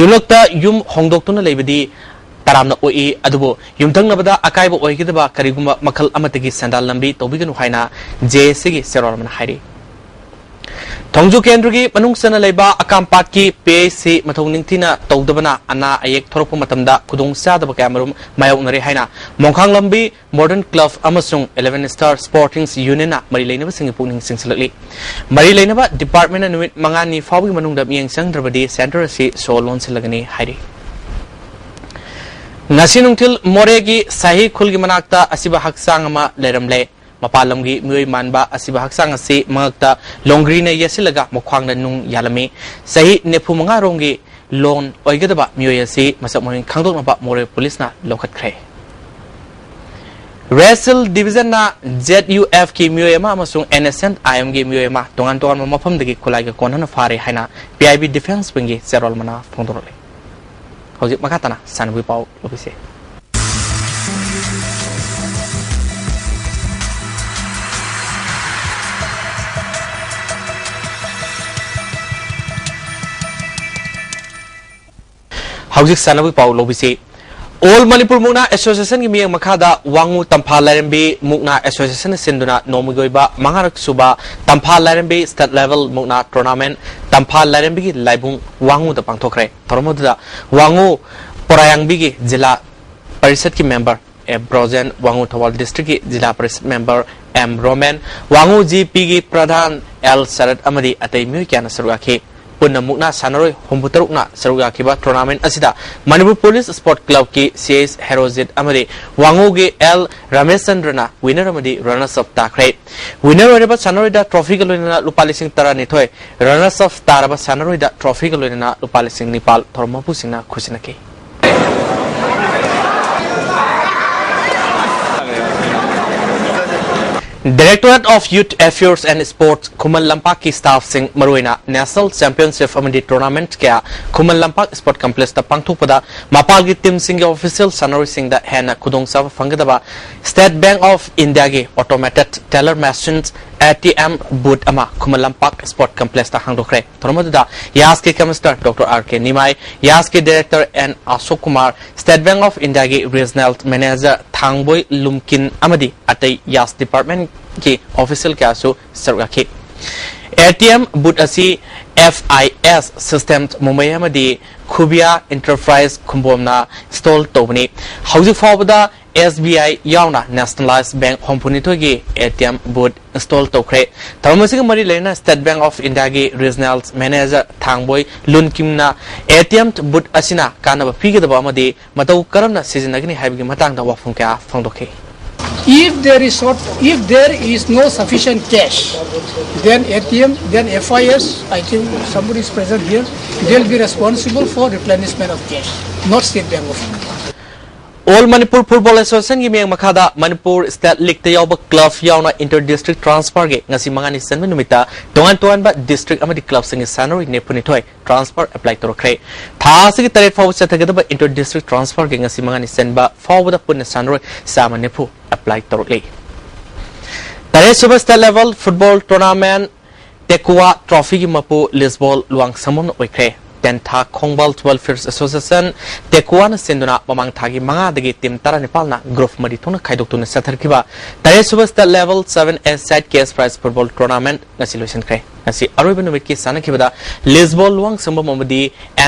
ꯌꯨꯝꯂꯛꯇ ꯌꯨꯝ ꯍꯣꯡꯗꯣꯛꯇꯨꯅ ꯂꯩꯕꯗꯤ ꯇꯔꯥꯝꯅ ꯑꯣꯛꯏ, ꯑꯗꯨꯕꯨ ꯌꯨꯝꯊꯪꯅꯕꯗ ꯑꯀꯥꯏꯕ ꯑꯣꯏꯒꯗꯕ ꯀꯔꯤꯒꯨꯝꯕ ꯃꯈꯜ ꯑꯃꯠꯇꯒꯤ ꯁꯦꯟꯗꯥꯟ ꯂꯝꯕꯤ ꯇꯧꯕꯤꯒꯅꯨ ꯍꯥꯏꯅ ꯖꯦ ꯑꯦꯁ ꯁꯤꯒꯤ ꯆꯦꯔꯣꯜ ꯑꯃꯅ ꯍꯥꯏꯔꯤ꯫ ꯊꯣꯡꯖꯨ ꯀꯦꯟꯗ꯭ꯔꯒꯤ ꯃꯅꯨꯡ ꯆꯟꯅ ꯂꯩꯕ ꯑꯀꯥꯝꯄꯥꯠꯀꯤ ꯄꯤ ꯑꯩꯆ ꯁꯤ ꯃꯊꯧ ꯅꯤꯡꯊꯤꯅ ꯇꯧꯗꯕꯅ ꯑꯅꯥ ꯑꯌꯦꯛ ꯊꯣꯔꯛꯄ ꯃꯇꯝꯗ ꯈꯨꯗꯣꯡꯆꯥꯗꯕ ꯀꯌꯥꯃꯔꯨꯝ ꯃꯥꯌꯣꯛꯅꯔꯦ ꯍꯥꯏꯅ ꯃꯣꯡꯈꯥꯡꯂꯝꯕꯤ Modern Club ꯑꯃꯁꯨꯡ Eleven Star Sporting Unionꯅ ꯃꯔꯤ ꯂꯩꯅꯕꯁꯤꯡꯒꯤ ꯄꯨꯛꯅꯤꯡ ꯆꯤꯡꯁꯤꯜꯂꯛꯂꯤ꯫ ꯃꯔꯤ ꯂꯩꯅꯕ departmentꯅ ꯅꯨꯃꯤꯠ ꯃꯉꯥꯅꯤ ꯐꯥꯎꯕꯒꯤ ꯃꯅꯨꯡꯗ ꯃꯤꯠꯌꯦꯡ ꯆꯪꯗ꯭ꯔꯕꯗꯤ centre ꯑꯁꯤ ꯁꯣ ꯂꯣꯟꯁꯤꯜꯂꯒꯅꯤ ꯍꯥꯏꯔꯤ꯫ ꯉꯁꯤ ꯅꯨꯡꯊꯤꯜ ꯃꯣꯔꯦꯒꯤ ꯁꯥꯍꯤ ꯈꯨꯜꯒꯤ ꯃꯅꯥꯛꯇ ꯑꯁꯤꯕ ꯍꯛꯆꯥꯡ ꯑꯃ ꯂꯩꯔꯝꯂꯦ꯫ ꯃꯄꯥꯟ ꯂꯝꯒꯤ ꯃꯤꯑꯣꯏ ꯃꯥꯟꯕ ꯑꯁꯤꯕ ꯍꯛꯆꯥꯡ ꯑꯁꯤ ꯃꯉꯛꯇ ꯂꯣꯡꯒ꯭ꯔꯤꯅ ꯌꯦꯠꯁꯤꯜꯂꯒ ꯃꯈ꯭ꯋꯥꯡꯗ ꯅꯨꯡ ꯌꯥꯜꯂꯝꯃꯤ꯫ ꯆꯍꯤ ꯅꯤꯐꯨ ꯃꯉꯥ ꯔꯣꯝꯒꯤ ꯂꯣꯟ ꯑꯣꯏꯒꯗꯕ ꯃꯤꯑꯣꯏ ꯑꯁꯤ ꯃꯁꯛ ꯃꯃꯤꯡ ꯈꯪꯗꯣꯛꯅꯕ ꯃꯣꯔꯦ ꯄꯨꯂꯤꯁꯅ ꯂꯧꯈꯠꯈ꯭ꯔꯦ꯫ West Hill Divisionꯅ ꯖꯦꯠ ꯌꯨ ꯑꯦꯐꯀꯤ ꯃꯤꯑꯣꯏ ꯑꯃ ꯑꯃꯁꯨꯡ ꯑꯦꯟ ꯑꯦꯁ ꯑꯦꯟ ꯑꯥꯏ ꯑꯦꯝꯒꯤ ꯃꯤꯑꯣꯏ ꯑꯃ ꯇꯣꯉꯥꯟ ꯇꯣꯉꯥꯟꯕ ꯃꯐꯝꯗꯒꯤ ꯈꯨꯠꯂꯥꯏꯒ ꯀꯣꯟꯅꯅ ꯐꯥꯔꯦ ꯍꯥꯏꯅ ꯄꯤ ꯑꯥꯏ ꯕꯤ Defence Wingꯒꯤ ꯆꯦꯔꯣꯜ ꯑꯃꯅ ꯐꯣꯡꯗꯣꯔꯛꯂꯤ꯫ ꯍꯧꯖꯤꯛ ꯃꯈꯥ ꯇꯥꯅ ꯁꯥꯟꯅꯕꯒꯤ ꯄꯥꯎ ꯂꯧꯕꯤꯁꯤ꯫ ꯍꯧꯖꯤꯛ ꯁꯥꯟꯅꯕꯒꯤ ꯄꯥꯎ ꯂꯧꯕꯤꯁꯤ꯫ All Manipur Mukna Associationꯒꯤ ꯃꯤꯠꯌꯦꯡ ꯃꯈꯥꯗ ꯋꯥꯉꯨ ꯇꯝꯐꯥ ꯂꯥꯏꯔꯦꯝꯕꯤ ꯃꯨꯛꯅꯥ Associationꯅ ꯁꯤꯟꯗꯨꯅ ꯅꯣꯡꯃꯒꯤ ꯑꯣꯏꯕ ꯃꯉꯥꯔꯛ ꯁꯨꯕ ꯇꯝꯐꯥ ꯂꯥꯏꯔꯦꯝꯕꯤ State Level ꯃꯨꯛꯅꯥ Tournament ꯇꯝꯐꯥ ꯂꯥꯏꯔꯦꯝꯕꯤꯒꯤ ꯂꯥꯏꯕꯨꯡ ꯋꯥꯉꯨꯗ ꯄꯥꯡꯊꯣꯛꯈ꯭ꯔꯦ꯫ ꯊꯧꯔꯝ ꯑꯗꯨꯗ ꯋꯥꯉꯨ ꯄꯣꯔꯥꯌꯥꯡꯕꯤꯒꯤ ꯖꯤꯂꯥ ꯄꯔꯤꯁꯠꯀꯤ member ꯑꯦ ꯕ꯭ꯔꯣꯖꯦꯟ, ꯋꯥꯉꯨ ꯊꯧꯕꯥꯜ districtꯀꯤ ꯖꯤꯂꯥ ꯄꯔꯤꯁꯠ member M Romen, Wangoo G ꯄꯤꯒꯤ ꯄ꯭ꯔꯙꯥꯟ ꯑꯦꯜ ꯁꯔꯠ ꯑꯃꯗꯤ ꯑꯇꯩ ꯃꯤꯑꯣꯏ ꯀꯌꯥꯅ ꯁꯔꯨꯛ ꯌꯥꯈꯤ꯫ ꯄꯨꯟꯅ ꯃꯨꯛꯅꯥ ꯁꯥꯟꯅꯔꯣꯏ ꯍꯨꯝꯐꯨ ꯇꯔꯨꯛꯅ ꯁꯔꯨꯛ ꯌꯥꯈꯤꯕ tournament ꯑꯁꯤꯗ Manipur police Sport Clubꯀꯤ C S Herojit ꯑꯃꯗꯤ ꯋꯥꯉꯨꯒꯤ ꯑꯦꯜ ꯔꯥꯃꯦꯁꯆꯟꯗ꯭ꯔꯅ winner ꯑꯃꯗꯤ runners up ꯇꯥꯈ꯭ꯔꯦ꯫ Winner ꯑꯣꯏꯔꯕ ꯁꯥꯟꯅꯔꯣꯏꯗ trophyꯒ ꯂꯣꯏꯅꯅ ꯂꯨꯄꯥ ꯂꯤꯁꯤꯡ ꯇꯔꯥꯅꯤꯊꯣꯏ, runners up ꯇꯥꯔꯕ ꯁꯥꯟꯅꯔꯣꯏꯗ trophyꯒ ꯂꯣꯏꯅꯅ ꯂꯨꯄꯥ ꯂꯤꯁꯤꯡ ꯅꯤꯄꯥꯜ ꯊꯧꯔꯝ ꯃꯄꯨꯁꯤꯡꯅ ꯈꯨꯠꯁꯤꯟꯅꯈꯤ꯫ Directorate of Youth Affairs and Sports ꯈꯨꯃꯟ ꯂꯝꯄꯥꯛꯀꯤ staffꯁꯤꯡ, ꯃꯔꯨꯑꯣꯏꯅ National Championship ꯑꯃꯗꯤ tournament ꯀꯌꯥ ꯈꯨꯃꯟ ꯂꯝꯄꯥꯛ Sport Complexꯇ ꯄꯥꯡꯊꯣꯛꯄꯗ ꯃꯄꯥꯜꯒꯤ teamꯁꯤꯡꯒꯤ official ꯁꯥꯟꯅꯔꯣꯏꯁꯤꯡꯗ ꯍꯦꯟꯅ ꯈꯨꯗꯣꯡꯆꯥꯕ ꯐꯪꯒꯗꯕ State Bank of Indiaꯒꯤ automated teller machine, ATM booth ꯑꯃ ꯈꯨꯃꯟ ꯂꯝꯄꯥꯛ Sport Complexꯇ ꯍꯥꯡꯗꯣꯛꯈ꯭ꯔꯦ꯫ ꯊꯧꯔꯝ ꯑꯗꯨꯗ ꯌꯥꯁꯀꯤ Commissioner Doctor R K Nimai, ꯌꯥꯁꯀꯤ Director N Ashok Kumar, State Bank of Indiaꯒꯤ Regional Manager ꯊꯥꯡꯕꯣꯏ ꯂꯨꯝꯀꯤꯝ ꯑꯃꯗꯤ ꯑꯇꯩ ꯌꯥꯁ departmentꯀꯤ official ꯀꯌꯥꯁꯨ ꯁꯔꯨꯛ ꯌꯥꯈꯤ꯫ ATM booth ꯑꯁꯤ FIS Systems Mumbai ꯑꯃꯗꯤ Khubia Enterprise ꯈꯨꯝꯕꯣꯝꯅ install ꯇꯧꯕꯅꯤ꯫ ꯍꯧꯖꯤꯛ ꯐꯥꯎꯕꯗ SBI ꯌꯥꯎꯅ nationalized bank ꯍꯨꯝꯐꯨꯅꯤꯊꯣꯏꯒꯤ ATM booth install ꯇꯧꯈ꯭ꯔꯦ꯫ ꯊꯧꯔꯝ ꯑꯁꯤꯒ ꯃꯔꯤ ꯂꯩꯅꯅ State Bank of Indiaꯒꯤ Regional Manager ꯊꯥꯡꯕꯣꯏ ꯂꯨꯝꯀꯤꯝꯅ ATM booth ꯑꯁꯤꯅ ꯀꯥꯟꯅꯕ ꯄꯤꯒꯗꯕ ꯑꯃꯗꯤ ꯃꯇꯧ ꯀꯔꯝꯅ ꯁꯤꯖꯤꯟꯅꯒꯅꯤ ꯍꯥꯏꯕꯒꯤ ꯃꯇꯥꯡꯗ ꯋꯥꯐꯝ ꯀꯌꯥ ꯐꯣꯡꯗꯣꯛꯈꯤ꯫ If there is short, if there is no sufficient cash, then ATM, then FIS, I think somebody is present here, they'll be responsible for replenishment of cash, not State Bank of India. All Manipur Football Associationꯒꯤ ꯃꯤꯠꯌꯦꯡ ꯃꯈꯥꯗ Manipur State Leagueꯇ ꯌꯥꯎꯕ club ꯌꯥꯎꯅ inter district transferꯒꯤ ꯉꯁꯤ ꯃꯉꯥꯅꯤ ꯆꯟꯕ ꯅꯨꯃꯤꯠꯇ ꯇꯣꯉꯥꯟ ꯇꯣꯉꯥꯟꯕ district ꯑꯃꯗꯤ clubꯁꯤꯡꯒꯤ ꯁꯥꯟꯅꯔꯣꯏ ꯅꯤꯐꯨꯅꯤꯊꯣꯏ transfer apply ꯇꯧꯔꯛꯈ꯭ꯔꯦ꯫ ꯊꯥ ꯑꯁꯤꯒꯤ ꯇꯔꯦꯠ ꯐꯥꯎꯕ ꯆꯠꯊꯒꯗꯕ inter district transferꯒꯤ ꯉꯁꯤ ꯃꯉꯥꯅꯤ ꯆꯟꯕ ꯐꯥꯎꯕꯗ ꯄꯨꯟꯅ ꯁꯥꯟꯅꯔꯣꯏ ꯆꯥꯝꯃ ꯅꯤꯐꯨ apply ꯇꯧꯔꯛꯂꯤ꯫ ꯇꯔꯦꯠꯁꯨꯕ State Level Football Tournament Tekua Trophyꯒꯤ ꯃꯄꯨ ꯂꯤꯁꯕꯣꯜ ꯂꯨꯋꯥꯡꯁꯪꯕꯝꯅ ꯑꯣꯏꯈ꯭ꯔꯦ꯫ ꯇꯦꯟꯊꯥ ꯈꯣꯡꯕꯥꯜ Welfare Association, Tekuaꯅ ꯁꯤꯟꯗꯨꯅ ꯃꯃꯥꯡ ꯊꯥꯒꯤ ꯃꯉꯥꯗꯒꯤ team ꯇꯔꯥꯅꯤꯄꯥꯜꯅ group ꯃꯔꯤ ꯊꯣꯛꯅ ꯈꯥꯏꯗꯣꯛꯇꯨꯅ ꯆꯠꯊꯔꯛꯈꯤꯕ ꯇꯔꯦꯠꯁꯨꯕ State Level seven A side cash prize football tournament ꯉꯁꯤ ꯂꯣꯏꯁꯤꯟꯈ꯭ꯔꯦ꯫ ꯉꯁꯤ ꯑꯔꯣꯏꯕ ꯅꯨꯃꯤꯠꯀꯤ ꯁꯥꯟꯅꯈꯤꯕꯗ ꯂꯤꯁꯕꯣꯜ ꯂꯨꯋꯥꯡꯁꯪꯕꯝ ꯑꯃꯗꯤ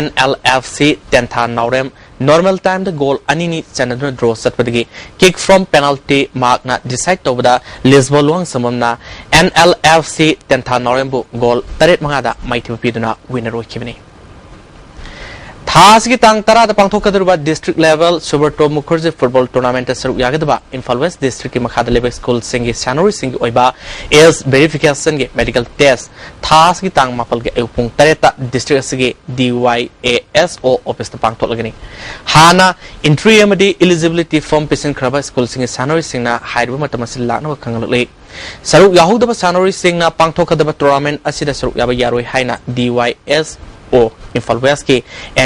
NLFC ꯇꯦꯟꯊꯥ ꯅꯥꯎꯔꯦꯝ normal timeꯗ goal ꯑꯅꯤꯅꯤ ꯆꯟꯅꯗꯨꯅ draw ꯆꯠꯄꯗꯒꯤ kick from penalty markꯅ decide ꯇꯧꯕꯗ ꯂꯤꯁꯕꯣꯜ ꯂꯨꯋꯥꯡꯁꯪꯕꯝꯅ NLFC ꯇꯦꯟꯊꯥ ꯅꯥꯎꯔꯦꯝꯕꯨ goal ꯇꯔꯦꯠ ꯃꯉꯥꯗ ꯃꯥꯏꯊꯤꯕ ꯄꯤꯗꯨꯅ winner ꯑꯣꯏꯈꯤꯕꯅꯤ꯫ ꯊꯥ ꯊꯥ ꯑꯁꯤꯒꯤ ꯇꯥꯡ ꯇꯔꯥꯗ ꯄꯥꯡꯊꯣꯛꯀꯗꯧꯔꯤꯕ district level Subrata Mukherjee football tournamentꯇ ꯁꯔꯨꯛ ꯌꯥꯒꯗꯕ ꯏꯝꯐꯥꯜ ꯋꯦꯁ districtꯀꯤ ꯃꯈꯥꯗ ꯂꯩꯕ ꯁ꯭ꯀꯨꯜꯁꯤꯡꯒꯤ ꯁꯥꯟꯅꯔꯣꯏꯁꯤꯡꯒꯤ ꯑꯣꯏꯕ age verificationꯒꯤ medical test ꯊꯥ ꯑꯁꯤꯒꯤ ꯇꯥꯡ ꯃꯥꯄꯜꯒꯤ ꯑꯌꯨꯛ ꯄꯨꯡ ꯇꯔꯦꯠꯇ district ꯑꯁꯤꯒꯤ D Y A S O officeꯇ ꯄꯥꯡꯊꯣꯛꯂꯒꯅꯤ꯫ ꯍꯥꯟꯅ entry ꯑꯃꯗꯤ eligibility form ꯄꯤꯁꯤꯟꯈ꯭ꯔꯕ ꯁ꯭ꯀꯨꯜꯁꯤꯡꯒꯤ ꯁꯥꯟꯅꯔꯣꯏꯁꯤꯡꯅ ꯍꯥꯏꯔꯤꯕ ꯃꯇꯝ ꯑꯁꯤ ꯂꯥꯛꯅꯕ ꯈꯪꯍꯜꯂꯛꯂꯤ꯫ ꯁꯔꯨꯛ ꯌꯥꯍꯧꯗꯕ ꯁꯥꯟꯅꯔꯣꯏꯁꯤꯡꯅ ꯄꯥꯡꯊꯣꯛꯀꯗꯕ tournament ꯑꯁꯤꯗ ꯁꯔꯨꯛ ꯌꯥꯕ ꯌꯥꯔꯣꯏ ꯍꯥꯏꯅ D Y S O Imphal ꯋꯦꯁꯀꯤ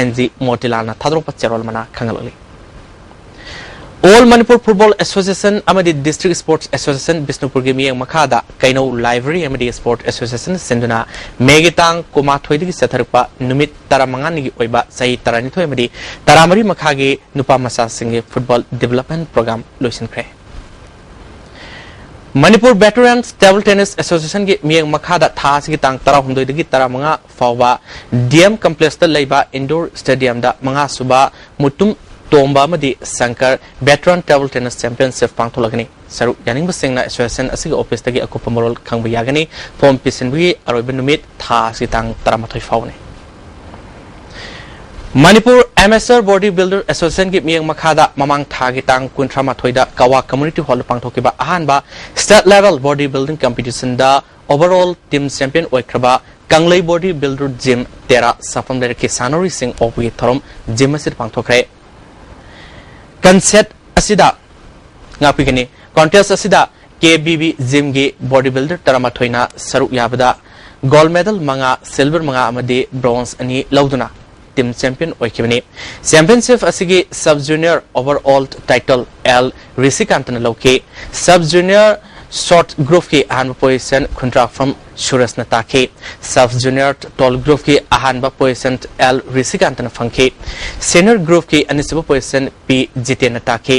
N G ꯃꯣꯇꯤꯂꯥꯜꯅ ꯊꯥꯗꯣꯔꯛꯄ ꯆꯦꯔꯣꯜ ꯑꯃꯅ ꯈꯪꯍꯜꯂꯛꯂꯤ꯫ All Manipur Football Association ꯑꯃꯗꯤ District Sports Association ꯕꯤꯁꯅꯨꯄꯨꯔꯒꯤ ꯃꯤꯠꯌꯦꯡ ꯃꯈꯥꯗ ꯀꯩꯅꯧ Library ꯑꯃꯗꯤ Sports Association ꯁꯤꯟꯗꯨꯅ ꯃꯦꯒꯤ ꯇꯥꯡ ꯀꯨꯟꯃꯥꯊꯣꯏꯗꯒꯤ ꯆꯠꯊꯔꯛꯄ ꯅꯨꯃꯤꯠ ꯇꯔꯥꯃꯉꯥꯅꯤꯒꯤ ꯑꯣꯏꯕ ꯆꯍꯤ ꯇꯔꯥꯅꯤꯊꯣꯏ ꯑꯃꯗꯤ ꯇꯔꯥꯃꯔꯤ ꯃꯈꯥꯒꯤ ꯅꯨꯄꯥ ꯃꯆꯥꯁꯤꯡꯒꯤ football development program ꯂꯣꯏꯁꯤꯟꯈ꯭ꯔꯦ꯫ Manipur Veterans Table Tennis Associationꯒꯤ ꯃꯤꯠꯌꯦꯡ ꯃꯈꯥꯗ ꯊꯥ ꯑꯁꯤꯒꯤ ꯇꯥꯡ ꯇꯔꯥꯍꯨꯝꯗꯣꯏꯗꯒꯤ ꯇꯔꯥꯃꯉꯥ ꯐꯥꯎꯕ D M complexꯇ ꯂꯩꯕ indoor stadiumꯗ ꯃꯉꯥꯁꯨꯕ ꯃꯨꯇꯨꯝ ꯇꯣꯝꯕ ꯑꯃꯗꯤ Shankar Veteran Table Tennis Championship ꯄꯥꯡꯊꯣꯛꯂꯒꯅꯤ꯫ ꯁꯔꯨꯛ ꯌꯥꯅꯤꯡꯕꯁꯤꯡꯅ association ꯑꯁꯤꯒꯤ officeꯇꯒꯤ ꯑꯀꯨꯞꯄ ꯃꯔꯣꯜ ꯈꯪꯕ ꯌꯥꯒꯅꯤ꯫ Form ꯄꯤꯁꯤꯟꯕꯒꯤ ꯑꯔꯣꯏꯕ ꯅꯨꯃꯤꯠ ꯊꯥ ꯑꯁꯤꯒꯤ ꯇꯥꯡ ꯇꯔꯥꯃꯥꯊꯣꯏ ꯐꯥꯎꯕꯅꯤ꯫ Manipur Amateur Body Builder Associationꯒꯤ ꯃꯤꯠꯌꯦꯡ ꯃꯈꯥꯗ ꯃꯃꯥꯡ ꯊꯥꯒꯤ ꯇꯥꯡ ꯀꯨꯟꯊ꯭ꯔꯥ ꯃꯥꯊꯣꯏꯗ ꯀꯋꯥ Community Hallꯗ ꯄꯥꯡꯊꯣꯛꯈꯤꯕ ꯑꯍꯥꯟꯕ state level body building competitionꯗ overall team champion ꯑꯣꯏꯈ꯭ꯔꯕ ꯀꯪꯂꯩ Body Builder Gym ꯇꯦꯔꯥ ꯁꯥꯐꯝ ꯂꯩꯔꯛꯀꯤ ꯁꯥꯟꯅꯔꯣꯏꯁꯤꯡ ꯑꯣꯛꯄꯒꯤ ꯊꯧꯔꯝ gym ꯑꯁꯤꯗ ꯄꯥꯡꯊꯣꯛꯈ꯭ꯔꯦ꯫ Contest ꯑꯁꯤꯗ ꯉꯥꯛꯄꯤꯒꯅꯤ꯫ Contest ꯑꯁꯤꯗ K B B Gymꯒꯤ body builder ꯇꯔꯥꯃꯥꯊꯣꯏꯅ ꯁꯔꯨꯛ ꯌꯥꯕꯗ gold medal ꯃꯉꯥ, silver ꯃꯉꯥ ꯑꯃꯗꯤ bronze ꯑꯅꯤ ꯂꯧꯗꯨꯅ team champion ꯑꯣꯏꯈꯤꯕꯅꯤ꯫ Championship ꯑꯁꯤꯒꯤ sub junior overall title L ꯔꯤꯁꯤꯀꯥꯟꯇꯅ ꯂꯧꯈꯤ꯫ Sub junior short groupꯀꯤ ꯑꯍꯥꯟꯕ position ꯈꯨꯟꯗ꯭ꯔꯥꯛꯐꯝ ꯁꯨꯔꯖꯅ ꯇꯥꯈꯤ꯫ Sub junior tall groupꯀꯤ ꯑꯍꯥꯟꯕ position L ꯔꯤꯁꯤꯀꯥꯟꯇꯅ ꯐꯪꯈꯤ꯫ Senior groupꯀꯤ ꯑꯅꯤꯁꯨꯕ position P ꯖꯤꯇꯦꯟꯅ ꯇꯥꯈꯤ꯫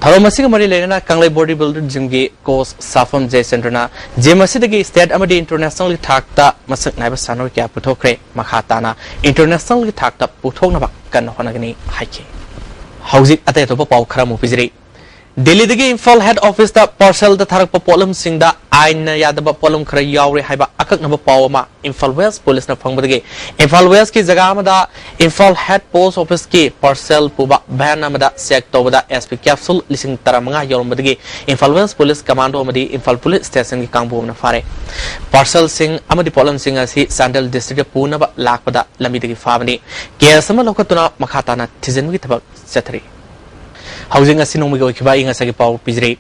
ꯊꯧꯔꯝ ꯑꯁꯤꯒ ꯃꯔꯤ ꯂꯩꯅꯅ ꯀꯪꯂꯩ Body Builder Gymꯒꯤ coach ꯁꯥꯐꯝ ꯖꯌꯆꯟꯗ꯭ꯔꯅ gym ꯑꯁꯤꯗꯒꯤ state ꯑꯃꯗꯤ internationalꯒꯤ ꯊꯥꯛꯇ ꯃꯁꯛ ꯅꯥꯏꯕ ꯁꯥꯟꯅꯔꯣꯏ ꯀꯌꯥ ꯄꯨꯊꯣꯛꯈ꯭ꯔꯦ꯫ ꯃꯈꯥ ꯇꯥꯅ internationalꯒꯤ ꯊꯥꯛꯇ ꯄꯨꯊꯣꯛꯅꯕ ꯀꯟꯅ ꯍꯣꯠꯅꯒꯅꯤ ꯍꯥꯏꯈꯤ꯫ ꯍꯧꯖꯤꯛ ꯑꯇꯩ ꯑꯇꯣꯞꯄ ꯄꯥꯎ ꯈꯔ ꯑꯃꯨꯛ ꯄꯤꯖꯔꯤ꯫ ꯗꯦꯜꯂꯤꯗꯒꯤ ꯏꯝꯐꯥꯜ ꯍꯦꯗ ꯑꯣꯐꯤꯁꯇ ꯄꯥꯔꯁꯦꯜꯗ ꯊꯥꯔꯛꯄ ꯄꯣꯠꯂꯝꯁꯤꯡꯗ ꯑꯥꯏꯟꯅ ꯌꯥꯗꯕ ꯄꯣꯠꯂꯝ ꯈꯔ ꯌꯥꯎꯔꯦ ꯍꯥꯏꯕ ꯑꯀꯛꯅꯕ ꯄꯥꯎ ꯑꯃ ꯏꯝꯐꯥꯜ ꯋꯦꯁ ꯄꯨꯂꯤꯁꯅ ꯐꯪꯕꯗꯒꯤ ꯏꯝꯐꯥꯜ ꯋꯦꯁꯀꯤ ꯖꯒꯥ ꯑꯃꯗ ꯏꯝꯐꯥꯜ ꯍꯦꯗ ꯄꯣꯁ ꯑꯣꯐꯤꯁꯀꯤ ꯄꯥꯔꯁꯦꯜ ꯄꯨꯕ ꯚꯦꯟ ꯑꯃꯗ ꯆꯦꯛ ꯇꯧꯕꯗ ꯑꯦꯁ ꯄꯤ ꯀꯦꯞꯁꯨꯜ ꯂꯤꯁꯤꯡ ꯇꯔꯥꯃꯉꯥ ꯌꯧꯔꯝꯕꯗꯒꯤ ꯏꯝꯐꯥꯜ ꯋꯦꯁ ꯄꯨꯂꯤꯁ ꯀꯃꯥꯟꯗꯣ ꯑꯃꯗꯤ ꯏꯝꯐꯥꯜ ꯄꯨꯂꯤꯁ ꯁ꯭ꯇꯦꯁꯟꯒꯤ ꯀꯥꯡꯕꯨ ꯑꯃꯅ ꯐꯥꯔꯦ꯫ ꯄꯥꯔꯁꯦꯜꯁꯤꯡ ꯑꯃꯗꯤ ꯄꯣꯠꯂꯝꯁꯤꯡ ꯑꯁꯤ ꯆꯥꯟꯗꯦꯜ ꯗꯤꯁꯇ꯭ꯔꯤꯛꯇ ꯄꯨꯅꯕ ꯂꯥꯛꯄꯗ ꯂꯝꯕꯤꯗꯒꯤ ꯐꯥꯕꯅꯤ꯫ ꯀꯦꯁ ꯑꯃ ꯂꯧꯈꯠꯇꯨꯅ ꯃꯈꯥ ꯇꯥꯅ ꯊꯤꯖꯤꯟꯕꯒꯤ ꯊꯕꯛ ꯆꯠꯊꯔꯤ꯫ ꯍꯧꯖꯤꯛ ꯉꯁꯤ ꯅꯣꯡꯃꯒꯤ ꯑꯣꯏꯈꯤꯕ ꯑꯏꯪ ꯑꯁꯥꯒꯤ ꯄꯥꯎ ꯄꯤꯖꯔꯤ꯫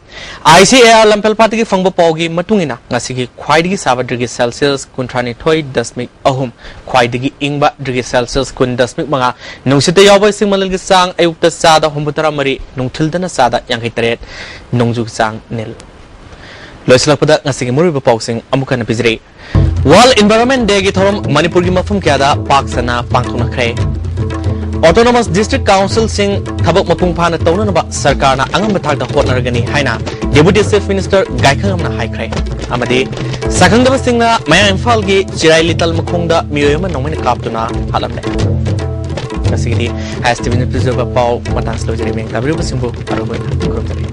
ꯑꯥꯏ ꯁꯤ ꯑꯦ ꯑꯥꯔ ꯂꯝꯐꯦꯜꯄꯥꯠꯇꯒꯤ ꯐꯪꯕ ꯄꯥꯎꯒꯤ ꯃꯇꯨꯡ ꯏꯟꯅ ꯉꯁꯤꯒꯤ ꯈ꯭ꯋꯥꯏꯗꯒꯤ ꯁꯥꯕ ꯗꯤꯒ꯭ꯔꯤ ꯁꯦꯜꯁꯤꯌꯁ ꯀꯨꯟꯊ꯭ꯔꯥꯅꯤꯊꯣꯏ ꯗꯁꯃꯤꯛ ꯑꯍꯨꯝ, ꯈ꯭ꯋꯥꯏꯗꯒꯤ ꯏꯪꯕ ꯗꯤꯒ꯭ꯔꯤ ꯁꯦꯜꯁꯤꯌꯁ ꯀꯨꯟ ꯗꯁꯃꯤꯛ ꯃꯉꯥ, ꯅꯨꯡꯁꯤꯠꯇ ꯌꯥꯎꯕ ꯏꯁꯤꯡ ꯃꯅꯤꯜꯒꯤ ꯆꯥꯡ ꯑꯌꯨꯛꯇ ꯆꯥꯗ ꯍꯨꯝꯐꯨꯇꯔꯥ ꯃꯔꯤ, ꯅꯨꯡꯊꯤꯜꯗꯅ ꯆꯥꯗ ꯌꯥꯡꯈꯩ ꯇꯔꯦꯠ, ꯅꯣꯡꯖꯨꯒꯤ ꯆꯥꯡ ꯅꯤꯜ꯫ ꯂꯣꯏꯁꯤꯜꯂꯛꯄꯗ ꯉꯁꯤꯒꯤ ꯃꯔꯨꯑꯣꯏꯕ ꯄꯥꯎꯁꯤꯡ ꯑꯃꯨꯛ ꯍꯟꯅ ꯄꯤꯖꯔꯤ꯫ ꯋꯥꯔꯜꯗ ꯏꯟꯚꯥꯏꯔꯣꯟꯃꯦꯟ ꯗꯦꯒꯤ ꯊꯧꯔꯝ ꯃꯅꯤꯄꯨꯔꯒꯤ ꯃꯐꯝ ꯀꯌꯥꯗ ꯄꯥꯛ ꯁꯟꯅ ꯄꯥꯡꯊꯣꯛꯅꯈ꯭ꯔꯦ꯫ ꯑꯣꯇꯣꯅꯣꯃꯁ ꯗꯤꯁꯇ꯭ꯔꯤꯛ ꯀꯥꯎꯟꯁꯤꯜꯁꯤꯡ ꯊꯕꯛ ꯃꯄꯨꯡ ꯐꯥꯅ ꯇꯧꯅꯅꯕ ꯁꯔꯀꯥꯔꯅ ꯑꯉꯝꯕ ꯊꯥꯛꯇ ꯍꯣꯠꯅꯔꯒꯅꯤ ꯍꯥꯏꯅ ꯗꯦꯄꯨꯇꯤ ꯆꯤꯐ ꯃꯤꯅꯤꯁꯇꯔ ꯒꯥꯏꯈꯪꯉꯝꯅ ꯍꯥꯏꯈ꯭ꯔꯦ꯫ ꯑꯃꯗꯤ ꯁꯛꯈꯪꯗꯕꯁꯤꯡꯅ ꯃꯌꯥꯡ ꯏꯝꯐꯥꯜꯒꯤ ꯆꯤꯔꯥꯏ ꯂꯤꯇꯜ ꯃꯈꯣꯡꯗ ꯃꯤꯑꯣꯏ ꯑꯃ ꯅꯣꯡꯃꯩꯅ ꯀꯥꯞꯇꯨꯅ ꯍꯥꯠꯂꯝꯂꯦ꯫ ꯉꯁꯤꯒꯤꯗꯤ ꯍꯩꯁ ꯇꯤ ꯚꯤꯅ ꯄꯤꯖꯕ ꯄꯥꯎ ꯃꯇꯥꯡꯁꯤ ꯂꯣꯏꯖꯔꯦ꯫ ꯃꯤꯡ ꯇꯥꯕꯤꯔꯤꯕꯁꯤꯡꯕꯨ ꯑꯔꯣꯏꯕ ꯑꯣꯏꯅ ꯈꯨꯔꯨꯝꯖꯔꯤ꯫